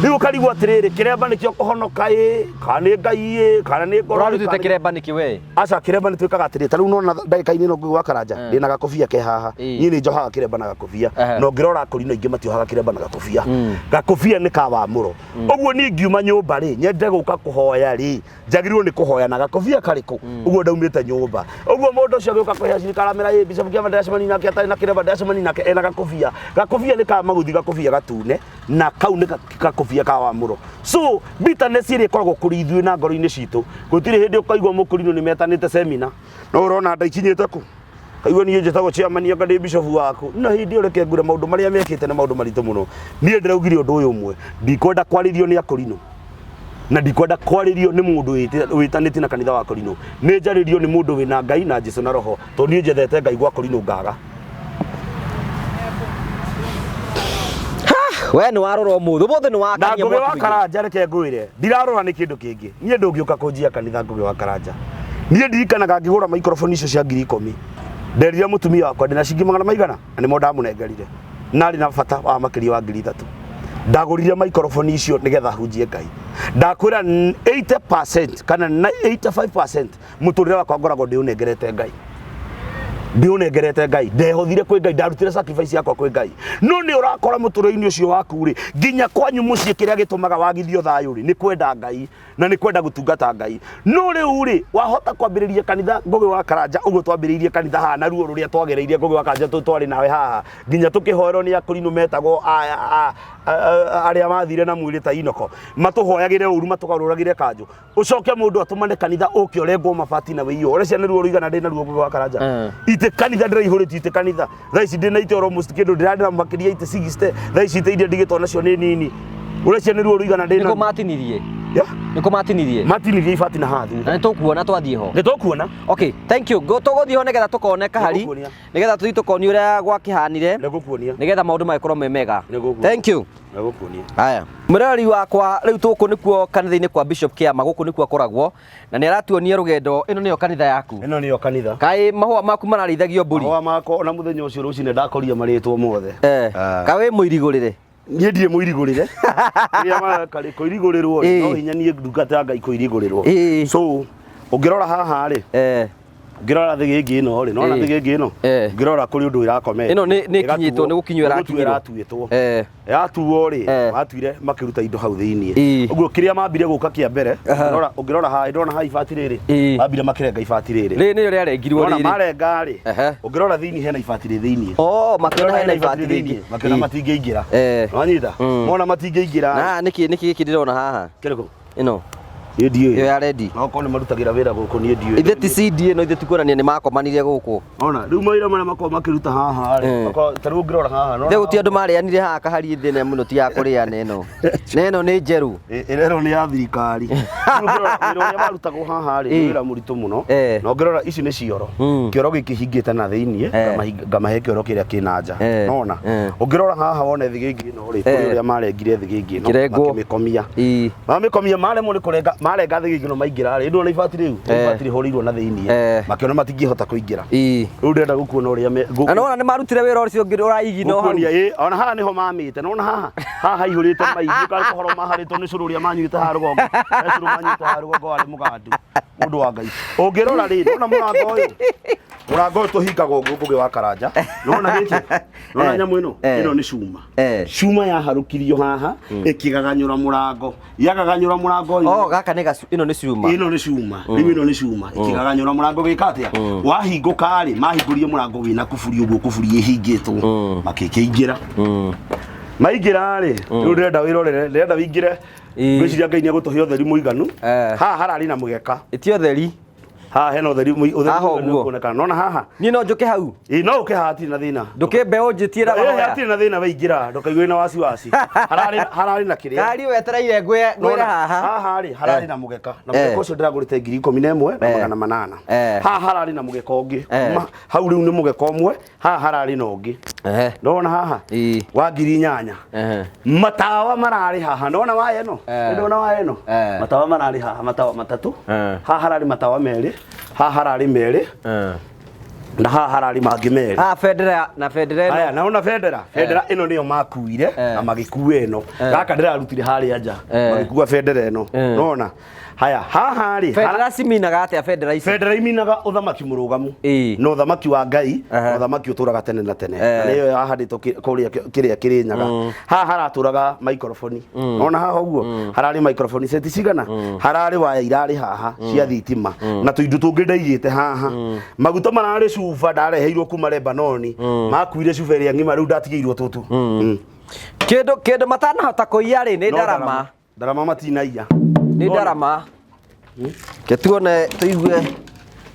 Rĩu ũkarigwo atĩrĩrĩ kĩremba nĩkĩo kũhonoka ĩ kana nĩ Ngai ĩ kana nĩ ngoro ĩ, Ũrarutĩte kana nĩ- kĩremba nĩkĩ we? Aca kĩremba nĩ twĩkaga atĩrĩ ta rĩu nona ndagĩka-inĩ ĩno Ngũgĩ wa Karanja ndĩna gakobia ke haha. Niĩ nĩ njohaga kĩremba na gakobia na ũngĩrora akũrinũ aingĩ matiohaga kĩremba na gakobia. Gakobia nĩ ka wamũro. Ũguo niĩ ngiuma nyũmba rĩ nyende gũka kũhoya rĩ njagĩrĩirwo nĩ kũhoya na gakobia karĩkũ? Ũguo ndaumĩte nyũmba. Ũguo mũndũ ũcio agĩũka kũhe cirika aramera ĩ Bishop Kĩama ndĩracemania nake atarĩ na kĩremba ndĩracemania nake ena gakobia. Gakobia nĩ ka maguthi gakobia gatune na kau nĩ gakobia ka wamũro. So bitterness ĩrĩa ĩkoragwo kũrĩ ithuĩ na ngoro-inĩ citũ gũtirĩ hĩndĩ ũkaigua mũkũrinũ nĩ metanĩte semina. No ũrona ndaikinyĩte kũ? Kaigua niĩ njĩtagwo chairman anga ndĩ bishop waku. Na hĩndĩ ĩyo reke ngwĩre maũndũ marĩa mekĩte nĩ maũndũ maritũ mũno. Niĩ ndĩraugire ũndũ ũyũ ũmwe, ndikwenda kwarĩrio nĩ akũrinũ na ndikwenda kwarĩrio nĩ mũndũ wĩtanĩtie na kanitha wa kũrinũ. Nĩ njarĩrio nĩ mũndũ wĩna Ngai na Jesu na Roho, tondũ niĩ njethete Ngai gwa kũrinũ ngaga. We nĩ warora ũmũthĩ, ũmũthĩ nĩ Na wakania Ngũgĩ wa mwaki mũingĩ. Karanja reke ngwĩre, ndirarora nĩ kĩndũ kĩngĩ. Niĩ ndũngĩũka kũnjia kanitha Ngũgĩ wa Karanja. Niĩ ndirikanaga ngĩgũra microphone icio cia 10,000. Nderire mũtumia wakwa ndĩna ciringi magana maigana na nĩmo ndamũnengerire. Na arĩ na bata wa makĩria wa 3,000. Ndagũrire microphone icio nĩgetha hunjie Ngai. Ndakwĩra 80% kana 85% mũtũrĩre wakwa ngoragwo ndĩũnengerete Ngai. Ndĩũnengerete Ngai. Ndehothire kwĩ Ngai, ndarutire sacrifice yakwa kwĩ Ngai. No nĩ ũrakora mũtũrĩre-inĩ ũcio waku rĩ, nginya kwanyu mũciĩ kĩrĩa gĩtũmaga wagithio thayũ rĩ, nĩ kwenda Ngai na nĩ kwenda gũtungata Ngai. No rĩu rĩ, wahota kwambĩrĩria kanitha Ngũgĩ wa Karanja ũguo twambĩrĩirie kanitha haha na ruo rũrĩa twagereire Ngũgĩ wa Karanja twarĩ nawe haha nginya tũkĩhoerwo nĩ akũrinũ metagwo arĩa mathire na mwĩrĩ ta Inoko matũhoyagĩre ũru matũgarũragĩre kanjũ. Ũcoke mũndũ atũmane kanitha ũke ũrengwo mabati na wĩiywo. Ũreciria nĩ ruo rũigana ndĩ naruo Ngũgĩ wa Karanja? Itĩ kanitha ndĩraihũrĩtio itĩ kanitha. Thaa ici ndĩna itĩ almost kĩndũ ndĩrarĩ na makĩria itĩ 60. Thaa ici itĩ iria ndigĩtwo nacio nĩ nini. Ũreciria nĩ ruo rũigana ndĩ Nĩkũ naruo? matinirie? Yeah. Nĩkũ matinirie? Matinirie ibati na haha thutha. Na nĩ tũkuona twathiĩ ho. Nĩ tũkuona. Okay, thank you. Tũgũthiĩ ho nĩgetha tũkone kahari. Nĩngũkuonia. Nĩgetha tũthiĩ tũkonio ũrĩa gwakĩhanire. Nĩngũkuonia. Nĩgetha maũndũ magĩkorwo me mega. Nĩngũkuonia. Thank you. Nĩngũkuonia. Haya. Mwĩroreri wakwa rĩu tũkũ nĩkuo kanitha-inĩ kwa Bishop Kĩama, gũkũ nĩkuo akoragwo na nĩ aratuonia rũgendo. Ĩno nĩyo kanitha yaku? Ĩno nĩyo kanitha. Kaĩ mahũa maku mararĩithagio mbũri? Mahũa makwa ona mũthenya ũcio rũcinĩ ndakoria marĩtwo mothe. Kaĩ wĩ mũirigũrĩre? Niĩ ndirĩ mũirigũrĩre. Rĩrĩa mareka rĩ, kũirigũrĩrwo rĩ, no hinya niĩ ndungata ya Ngai kũirigũrĩrwo. So ũngĩrora haha rĩ, Ũngĩrora thĩgĩngĩ ĩno rĩ, nĩwona thĩgĩngĩ ĩno? Ũngĩrora kũrĩ ũndũ ĩrakomete. Ĩno nĩ ĩkinyĩtwo, nĩ gũkinywo ĩrakinyirwo. Ĩratuĩtwo. Yatuo rĩ, matuire makĩruta indo hau thĩiniĩ. Ũguo kĩrĩa mambire gũka kĩa mbere, ũngĩrora ũngĩrora haha, ndĩrona haha ibati rĩrĩ, mambire makĩrenga ibati rĩrĩ. Rĩrĩ nĩrĩo rĩarengirwo rĩrĩ. Marenga rĩ, ũngĩrora thĩiniĩ hena ibati rĩ thĩiniĩ. Oh, makĩona hena ibati rĩngĩ. Makĩona matingĩingĩra. Nĩwanyita? Mona matingĩingĩra. Na nĩkĩ nĩkĩ gĩkĩ ndĩrona haha? Kĩrĩkũ? Ĩno. Niĩ ndiũĩ. Ĩyo ya rendi. No korwo nĩ marutagĩra wĩra gũkũ niĩ ndiũĩ. Ithe ti CD ĩno ithe tikuonania nĩ makomanire gũkũ. Ona rĩu mawĩra marĩa makoragwo makĩruta haha rĩ, makoragwo ta rĩu ũngĩrora haha Ithe gũtirĩ andũ marĩanire haha kahari thĩ na mũno ti ya kũrĩana ĩno. Na ĩno nĩ njerũ. Ĩrerwo nĩ ya thirikari. Rĩu ũngĩrora wĩra ũrĩa marutagwo haha rĩ, nĩ wĩra mũritũ mũno. Na ũngĩrora ici nĩ cioro. Kĩoro gĩkĩ hingĩte na thĩiniĩ, ngamahe kĩoro kĩrĩa kĩna nja. Nona? Ũngĩrora haha wone thĩgĩngĩ ĩno rĩ, kũrĩ ũrĩa marengire thĩgĩngĩ ĩno, makĩmĩkomia. Mamĩkomia maremwo nĩ kũrenga marenga thĩgĩngĩ ĩno maingĩra rĩ, ndũrona ibati rĩu? Ibati rĩhũrĩirwo na thĩiniĩ. Makĩona matingĩhota kũingĩra. Rĩu ndĩrenda gũkuona ũrĩa me Na nĩwona nĩ marutire wĩra ũcio ũngĩ ũraigino hau. Gũkuonia ĩ, ona haha nĩho mamĩte, nĩwona haha? Haha haihũrĩte mai, ndiũĩ kana ũhoro maharĩtwo nĩ cũrũ ũrĩa manyuĩte haha rũgongo. He cũrũ manyuĩte haha rũgongo warĩ mũgandu. Mũndũ wa Ngai. Ũngĩrora rĩ, nĩwona mũrango ũyũ? Mũrango ũyũ tũhingaga ũguo Ngũgĩ wa Karanja. Nĩwona gĩkĩ? Nĩwona nyamũ ĩno? Ĩno nĩ cuma. Cuma yaharũkirio haha, ĩkĩgaganyũra mũrango. Yagaganyũra mũrango ũyũ. Oh, gaka nĩ gacu, ĩno nĩ cuma. Ĩno nĩ cuma. Rĩu ĩno nĩ cuma. Ĩkĩgaganyũra mũrango gĩka atĩa? Wahingũka rĩ, mahingũrire mũrango wĩna kuburi ũguo, kuburi ĩhingĩtwo. Makĩkĩingĩra. Maingĩra rĩ, rĩu ndĩrenda wĩrorere, ndĩrenda wĩingĩre. Ngwĩciria Ngai nĩ egũtũhe ũtheri mũiganu. Haha hararĩ na mũgeka. Ĩti ũtheri. Haha hena ũtheri ũtheri Haha mũiganu ũguo. ũkuonekana. Nona haha? Niĩ no njũke hau. Ĩ no ũke haha hatirĩ na thĩna. Ndũkĩ mbeũ njĩtie na mahoya. Hatirĩ na thĩna weingĩra, ndũkaigue wĩna wasiwasi. Hararĩ hararĩ na kĩrĩa. Ngari wetereire ngwĩre Nona, haha. Haha rĩ hararĩ na mũgeka. Na mũgeka ũcio ndĩragũrĩte 11,800. Haha hararĩ na mũgeka ũngĩ. Hau rĩu nĩ mũgeka ũmwe, haha hararĩ na ũngĩ. Nona haha? Wa 8,000. Matawa mararĩ haha. Nona waya ĩno? Nona waya ĩno? Matawa mararĩ haha, matawa matatũ. Haha hararĩ matawa merĩ, haha hararĩ merĩ. Na haha hararĩ mangĩ merĩ. Haha bendera na bendera ĩno. Haya, naona bendera. Bendera ĩno nĩyo makuire na magĩkua ĩno. Gaka ndĩrarutire harĩa nja. Magĩkua bendera ĩno. Nona? Haya, haha rĩ, Bendera ciminaga atĩa bendera ici? Bendera iminaga ũthamaki mũrũgamu. Na ũthamaki wa Ngai, na ũthamaki ũtũraga tene na tene. Na nĩyo yahandĩtwo kũrĩa kĩrĩa Kĩrĩnyaga. Haha haratũraga microphone. Nona haha ũguo? Hararĩ microphone set cigana? Hararĩ waya irarĩ haha cia thitima. Na tũindo tũngĩ ndaigĩte haha. Maguta mararĩ cuba ndareheirwo kuma Lebanoni. Makuire cuba ĩrĩa ng'ima rĩu ndatigĩirwo tũtũ. Kĩndũ kĩndũ matanahota kũiya rĩ nĩ ndarama. Ndarama matinaiya. Nĩ ndarama. Ke tuone tũigue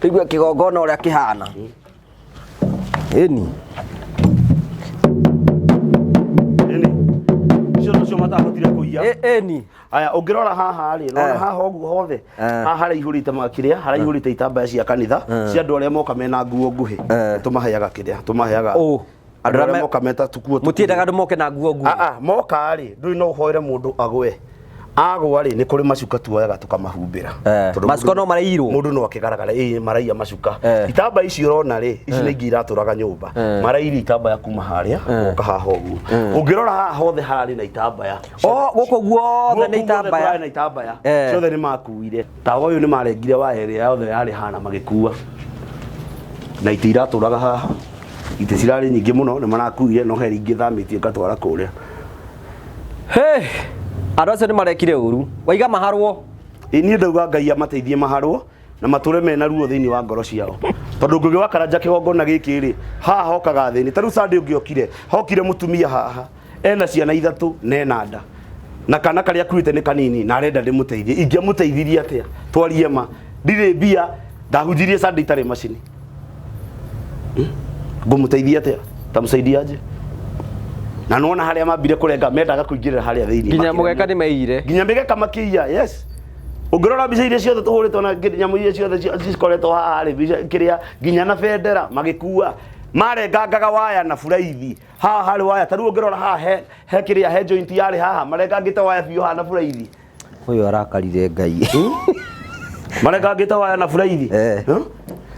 tũigue kĩgongona ũrĩa kĩhana. Ĩni. Ĩni. Icio nocio matahotire kũiya. Ĩni. Aya, ũngĩrora haha rĩ, nona haha ũguo hothe, haha haraihũrĩte makĩrĩa, haraihũrĩte itambaya cia kanitha, cia andũ arĩa moka mena nguo nguhĩ. Tũmaheaga kĩrĩa, tũmaheaga. Andũ arĩa moka meta tukuo. Mũtiendaga andũ moke na nguo nguhĩ? Ah, moka rĩ, ndũrĩ no ũhoere mũndũ agwe. Agwa rĩ, nĩ kũrĩ macuka tuoyaga tũkamahumbĩra. Tondũ Macuka no maraiyirwo? Mũndũ no akĩgaragara, ĩĩ maraiya macuka. Itambaya ici ũrona rĩ, ici nĩ ingĩ iratũraga nyũmba. Marairie itambaya kuma harĩa, gũka haha ũguo. Ũngĩrora haha hothe hararĩ na itambaya. Oh, gũkũ guothe nĩ itambaya. Kũrarĩ na itambaya. Ciothe nĩ makuire. Tawa ũyũ nĩ marengire waya ĩrĩa yothe yarĩ haha na magĩkua. Na itĩ iratũraga haha. Itĩ cirarĩ nyingĩ mũno nĩ marakuire no he ingĩ thamĩtie ngatwara kũrĩa. Hey, andũ acio nĩ marekire ũru. Waiga maharwo. Ĩ niĩ ndauga Ngai amateithie maharwo na matũre mena ruo thĩinĩ wa ngoro ciao. Tondũ Ngũgĩ wa Karanja kĩgongona gĩkĩ rĩ, haha hokaga athĩni. Ta rĩu Sunday ũngĩokire, hokire mũtumia haha, ena ciana ithatũ na ena nda. Na kana karĩa akuĩte nĩ kanini na arenda ndĩmũteithie. Ingĩamũteithirie atĩa? Twarie ma. Ndirĩ mbia, ndahunjirie Sunday itarĩ macini. Ngũmũteithia atĩa? Tamsaidiaje? Na nĩwona harĩa mambire kũrenga mendaga kũingĩrĩra harĩa thĩinĩ. Nginya mũgeka nĩ maiyire. Nginya mĩgeka makĩiya, yes. Ũngĩrora mbica iria ciothe tũhũrĩtwo na nyamũ iria ciothe cikoretwo haha rĩ, mbica kĩrĩa nginya na bendera magĩkua. Marengangaga waya na buraithi. Haha harĩ waya, ta rĩu ũngĩrora haha he kĩrĩa he joint yarĩ haha, marengangĩte waya biũ haha na buraithi. Ũyũ arakarire Ngai. Marengangĩte waya na buraithi.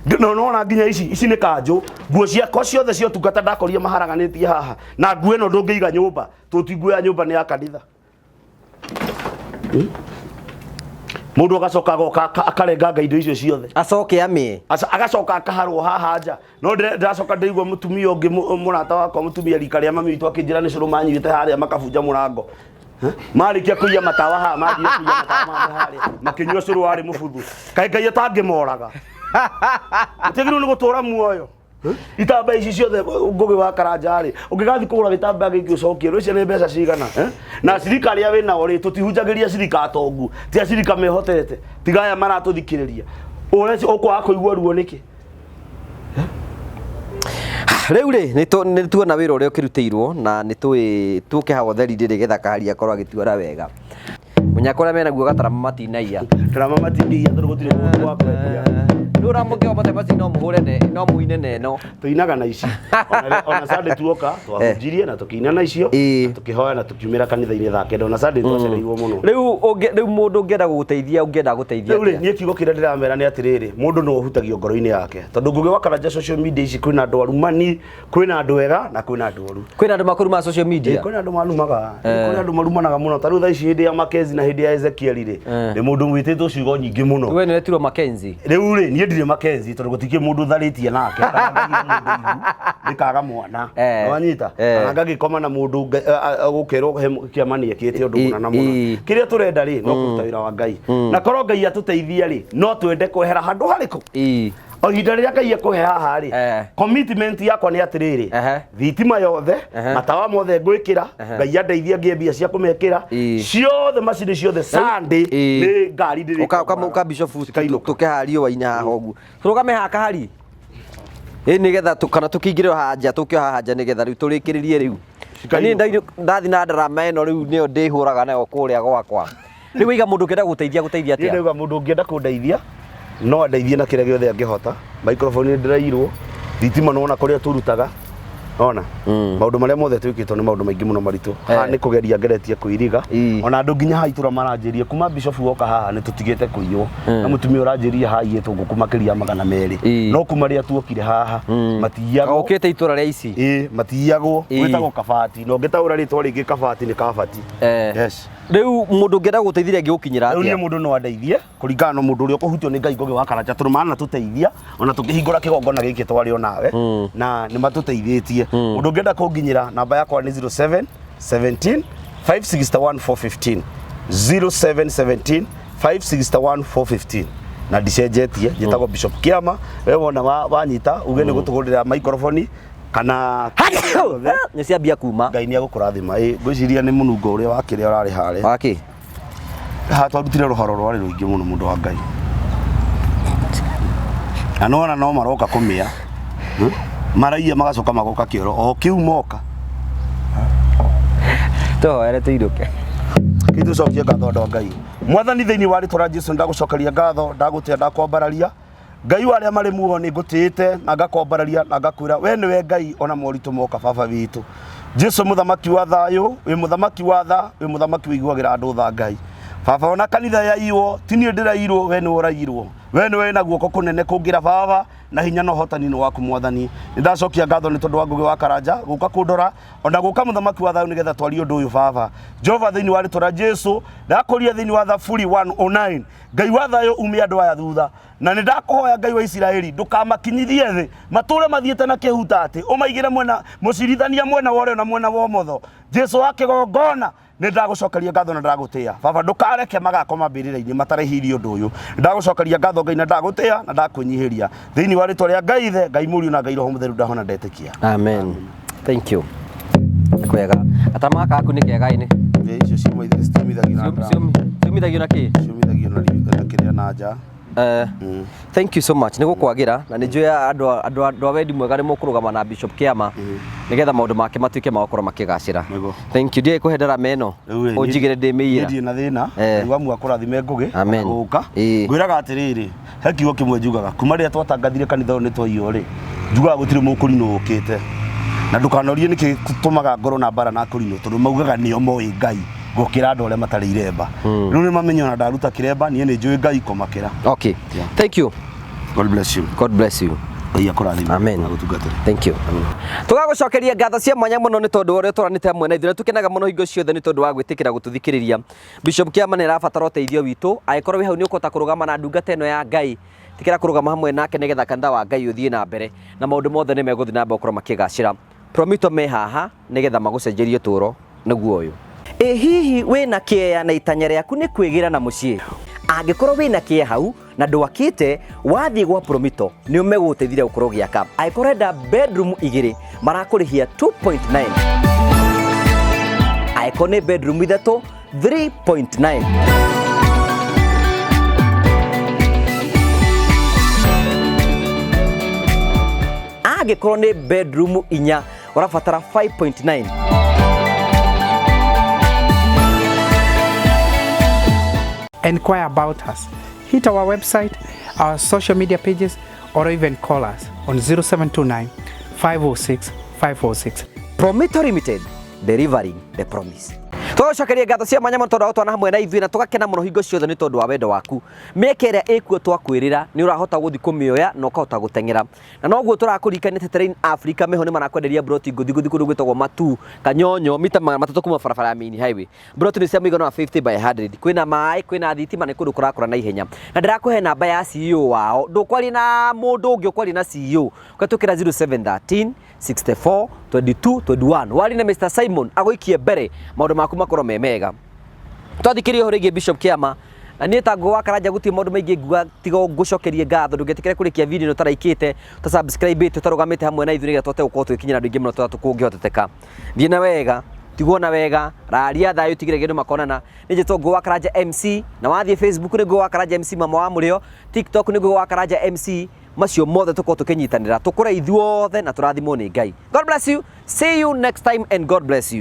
No nona nginya ici ici nĩ kanjũ, nguo ciakwa ciothe cia ũtungata ndakorire maharaganĩtie haha, na nguo ĩno ndũngĩiga nyũmba, tũti nguo ya nyũmba nĩ ya kanitha. Mũndũ agacoka agoka akarenganga indo icio ciothe. Acoke amĩe. Agacoka akaharwo haha nja. No ndĩracoka ndĩigua mũtumia ũngĩ mũrata wakwa, mũtumia rika rĩa mami witũ, akĩnjĩra nĩ cũrũ manyuĩte harĩa makabunja mũrango. Marĩkia kũiya matawa haha, mathire kũiya matawa mangĩ harĩa, makĩnyua cũrũ warĩ mũbuthu. Kaĩ Ngai atangĩmoraga? Mũtiagĩrĩirwo nĩ gũtũra muoyo. Itambaya ici ciothe, Ngũgĩ wa Karanja rĩ, ũngĩgathiĩ kũgũra gĩtambaya gĩkĩ ũcokie, rĩu icio nĩ mbeca cigana? Eh? Na acirika arĩa wĩ nao rĩ, tũtihunjagĩria acirika atongu, ti acirika mehotete, tiga aya maratũthikĩrĩria. Ũreci ũkwaga kũigua ruo nĩkĩ? Rĩu rĩ, nĩ tuona wĩra ũrĩa ũkĩrutĩirwo, na nĩ tũĩ tũke haha ũtheri-inĩ nĩgetha kahari akorwo agĩtuara wega. Mũnyaka ũrĩa menaguo gatarama matinaiya. Tarama matinaiya tondũ gũtirĩ mũndũ wa kwendia. Rĩu ũramũkĩo mate maci no mũhũre ne no mũine neno. Tũinaga na ici. Ona Sunday tuoka twahunjirie na tũkĩina na icio, na tũkĩhoya na tũkiumĩra kanitha-inĩ thaa 9. Ona Sunday twacereirwo mũno. Rĩu rĩu mũndũ ũngĩenda gũgũteithia, ũngĩenda gũteithia Rĩu rĩ, niĩ kiugo kĩrĩa ndĩramera nĩ atĩrĩrĩ, mũndũ no ũhutagio ngoro-inĩ yake. Tondũ Ngũgĩ wa Karanja social media ici kwĩna andũ arumani, kwĩna andũ ega na kwĩna andũ oru. Kwĩna andũ makũrumaga social media. Kwĩna andũ marumaga, kwĩna andũ marumanaga mũno. Ta rĩu thaa ici hĩndĩ ya Mackenzie na hĩndĩ ya Ezekiel rĩ, nĩ mũndũ wĩtĩtwo ciugo nyingĩ mũno. We nĩ wetirwo Mackenzie? Rĩu rĩ, niĩ ndirĩ Mackenzie tondũ gũtikĩrĩ mũndũ tharĩtie nake, kana ngagia mũndũ ihu ndĩkaga mwana. Nĩwanyita? Kana ngagĩkoma na mũndũ gũkerwo he kĩama nĩekĩte ũndũ mũna na mũna. Kĩrĩa tũrenda rĩ, no kũruta wĩra wa Ngai. Na korwo Ngai atũteithia rĩ, no twende kwehera handũ harĩkũ? O ihinda rĩrĩa Ngai ekũhe haha rĩ, commitment yakwa nĩ atĩrĩrĩ, thitima yothe, matawa mothe ngwĩkĩra, Ngai andeithie ngĩe mbia cia kũmekĩra ciothe, macini ciothe, Sunday nĩ ngari ndĩrĩ. Ũka Bishop, tũke haha riũa-inĩ haha ũguo, tũrũgame haha kahari ĩ, nĩgetha kana tũkĩingĩre haha nja, tũke haha nja nĩgetha rĩu tũrĩkĩrĩrie rĩu. Niĩ ndathi na ndarama ĩno rĩu nĩyo ndĩhũraga nayo kũrĩa gwakwa. Rĩu waiga mũndũ ũngĩenda gũteithia gũteithia atĩa? Niĩ ndauga mũndũ ũngĩenda kũndeithia no andeithie na kĩrĩa gĩothe angĩhota. Microphone nĩ ndĩrairwo, thitima nĩwona kũrĩa tũrutaga, ona maũndũ marĩa mothe twĩkĩtwo nĩ maũndũ maingĩ mũno maritũ. Haha nĩ kũgeria ngeretie kũiriga, ona andũ nginya haha itũra maranjĩria kuma bishop woka haha nĩ tũtigĩte kũiywo, na mũtumia ũranjĩria haha aiyĩtwo ngũkũ makĩria ya 200, no kuma rĩrĩa tuokire haha matiyagwo. Ũkĩte itũra rĩa ici? Ĩĩ, matiyagwo. Gwĩtagwo kabati, na ũngĩtaũra rĩtwa rĩngĩ kabati nĩ kabati. Yes. Rĩu mũndũ ũngĩenda gũgũteithia angĩgũkinyĩra Rĩu niĩ atĩa? Mũndũ no andeithie kũringana na mũndũ ũrĩa ũkũhutio nĩ Ngai Ngũgĩ wa Karanja, tondũ manatũteithia ona tũkĩhingũra kĩgongona gĩkĩ twarĩ o nawe, na nĩ matũteithĩtie. Mũndũ ũngĩenda kũnginyĩra, namba yakwa nĩ 07 17 561 415, 07 17 561 415, na ndicenjetie. Njĩtagwo Bishop Kĩama. We wona wanyita uge nĩ gũtũgũrĩra microphone kana Nĩ ciambia kuma. Ngai nĩ egũkũrathima. Ĩ, ngwĩciria nĩ mũnungo ũrĩa wa kĩrĩa ũrarĩ harĩa. Waki? Haha twarutire rũharo rwarĩ rũingĩ mũno, mũndũ wa Ngai, na nona no maroka kũmĩa. Maraiya magacoka magoka kĩoro o kĩu moka. Tũhoere tũinũke. Kĩtũcokie ngatho, andũ a Ngai. Mwathani, thĩinĩ wa rĩtwa rĩa Jesu, ndagũcokeria ngatho, ndagũtĩa, ndakwambararia. Ngai wa arĩa marĩ muoyo, nĩ ngũtĩĩte na ngakwambararia na ngakwĩra we nĩwe Ngai ona moritũ moka. Baba witũ Jesu, mũthamaki wa thayũ, wĩ mũthamaki wa tha, wĩ mũthamaki wĩiguagĩra andũ tha. Ngai baba, ona kanitha yaiywo, ti niĩ ndĩrairwo, we nĩwe ũrairwo, we nĩwe wĩna guoko kũnene kũngĩra baba, na hinya na ũhotani nĩ waku. Mwathani, nĩ ndacokia ngatho nĩ tondũ wa Ngũgĩ wa Karanja gũka kũndora ona gũka, mũthamaki wa thayũ, nĩgetha twarie ũndũ ũyũ. Baba Jehova, thĩinĩ wa rĩtwa rĩa Jesu, ndakũria thĩinĩ wa Thaburi 109, Ngai wa thayũ, ume andũ aya thutha, na nĩ ndakũhoya, Ngai wa Isiraeli, ndũkamakinyithie thĩ, matũre mathiĩte na kĩhuta, atĩ ũmaigĩre mwena mũcirithania, mwena wa ũrĩo na mwena wa ũmotho. Jesu wa kĩgongona, nĩ ndagũcokeria ngatho na ndagũtĩa. Baba, ndũkareke magakoma mbĩrĩra-inĩ matarĩhĩirie ũndũ ũyũ. Ndagũcokeria ngatho, Ngai, na ndagũtĩa na ndakwĩnyihĩria thĩinĩ wa rĩtwa rĩa Ngai Ithe, Ngai Mũriũ na Ngai Roho Mũtheru. Ndahona, ndetĩkia. Amen. Thank you. Nĩ kwega. Gatama gaka gaku nĩ kega ĩ nĩ. Icio ciumithagio na Ciumithagio na kĩ? Ciumithagio na kĩrĩa, na nja. Thank you so much, nĩ gũkwagĩra, na nĩ njũĩ andũ a wendi mwega nĩ mũkũrũgama na Bishop Kĩama nĩgetha maũndũ make matuĩke ma gũkorwo makĩgacĩra. Nĩguo. Thank you. Ndiĩ kũhe ndarama ĩno Rĩu rĩ, ũnjigĩre ndĩmĩiyĩra. Niĩ ndirĩ na thĩna. Eh. Ngai wa muoyo akũrathime, Ngũgĩ. Amen. Gũka Ĩĩ. ngwĩraga atĩrĩrĩ, he kiugo kĩmwe njugaga kuma rĩrĩa twatangathire kanitha ũyũ nĩ twaiywo rĩ, njugaga gũtirĩ mũkũrinũ ũkĩte, na ndũkanorie nĩkĩ tũmaga ngorwo na mbara na akũrinũ, tondũ maugaga nĩo moĩ Ngai gũkĩra andũ arĩa matarĩ iremba. Rĩu nĩ mamenye ona ndaruta kĩremba, niĩ nĩ njũĩ Ngai kũmakĩra. Okay. Thank you. God bless you. God bless you. Ngai akũrathime. Amen. Na gũtungatĩre. Thank you. Tũgagũcokeria ngatho cia mwanya mũno nĩ tondũ wa ũrĩa ũtũranĩte hamwe na ithuĩ na tũkenaga mũno hingo ciothe nĩ tondũ wa gwĩtĩkĩra gũtũthikĩrĩria. Bishop Kĩama nĩ arabatara ũteithio witũ, angĩkorwo wĩ hau nĩ ũkũhota kũrũgama na ndungata ĩno ya Ngai, tĩkĩra kũrũgama hamwe nake nĩgetha kanitha wa Ngai ũthiĩ na mbere na maũndũ mothe nĩ megũthiĩ na mbere gũkorwo makĩgacĩra. Promito me haha nĩgetha magũcenjerie ũtũũro nĩguo ũyũ. Ĩ hihi wĩna kĩeya na itanya rĩaku nĩ kwĩgĩra na mũciĩ? Angĩkorwo wĩna kĩeya hau na ndwakĩte, wathiĩ gwa Promito nĩ megũgũteithia gũkorwo ũgĩaka. Angĩkorwo ũrenda bedroom igĩrĩ marakũrĩhia 2.9, angĩkorwo nĩ bedroom ithatũ 3.9. Angĩkorwo nĩ bedroom inya ũrabatara 5.9. Enquire about us. Hit our website, our social media pages, or even call us on 0729 506 546. Promito Limited, delivering the promise. Tũgacokeria ngatho cia mwanya mũno tondũ wa gũtwana hamwe na ithuĩ na tũgakena mũno hingo ciothe nĩ tondũ wa wendo waku. Mĩeke ĩrĩa ĩkuo twakwĩrĩra nĩ ũrahota gũthiĩ kũmĩoya na ũkahota gũteng'era. Na noguo tũrakũririkania atĩ Terrain Africa meho nĩ marakwenderia broti ngũthi ngũthi kũndũ gwĩtagwo Matu, Kanyonyo, mita 300 kuma barabara ya main highway. Broti nĩ cia mũigana wa 50 by 100. Kwĩna maĩ, kwĩna thitima, nĩ kũndũ kũrakũra na ihenya. Na ndĩrakũhe namba ya CEO wao. Ndũkwaria na mũndũ ũngĩ, ũkwaria na CEO. Ũgatũkĩra 0713 64 22 21. Wari na Mr Simon agũikie mbere maũndũ maku makorwo me mega. Twathikĩrĩria ũhoro wĩgiĩ Bishop Kĩama na niĩ ta Ngũgĩ wa Karanja gũtirĩ maũndũ maingĩ nguga tiga ngũcokerie ngatho. Ndũgetĩkĩre kũrĩkia video ĩno ũtaraikĩte, ũtasubscribĩte, ũtarũgamĩte hamwe na ithuĩ nĩgetha tũhote gũkorwo tũgĩkinyĩra andũ aingĩ mũno ta kũngĩhoteteka. Thiĩ na wega, tigwo na wega, raria thayũ, tigĩrĩra andũ makonana. Nĩ njĩtwo Ngũgĩ wa Karanja MC, na wathiĩ Facebook nĩ Ngũgĩ wa Karanja MC mama wa mũrĩo, TikTok nĩ Ngũgĩ wa Karanja MC. Macio mothe tũkorwo tũkĩnyitanĩra, tũkũre ithuothe na tũrathimwo nĩ Ngai. God bless you. See you next time and God bless you.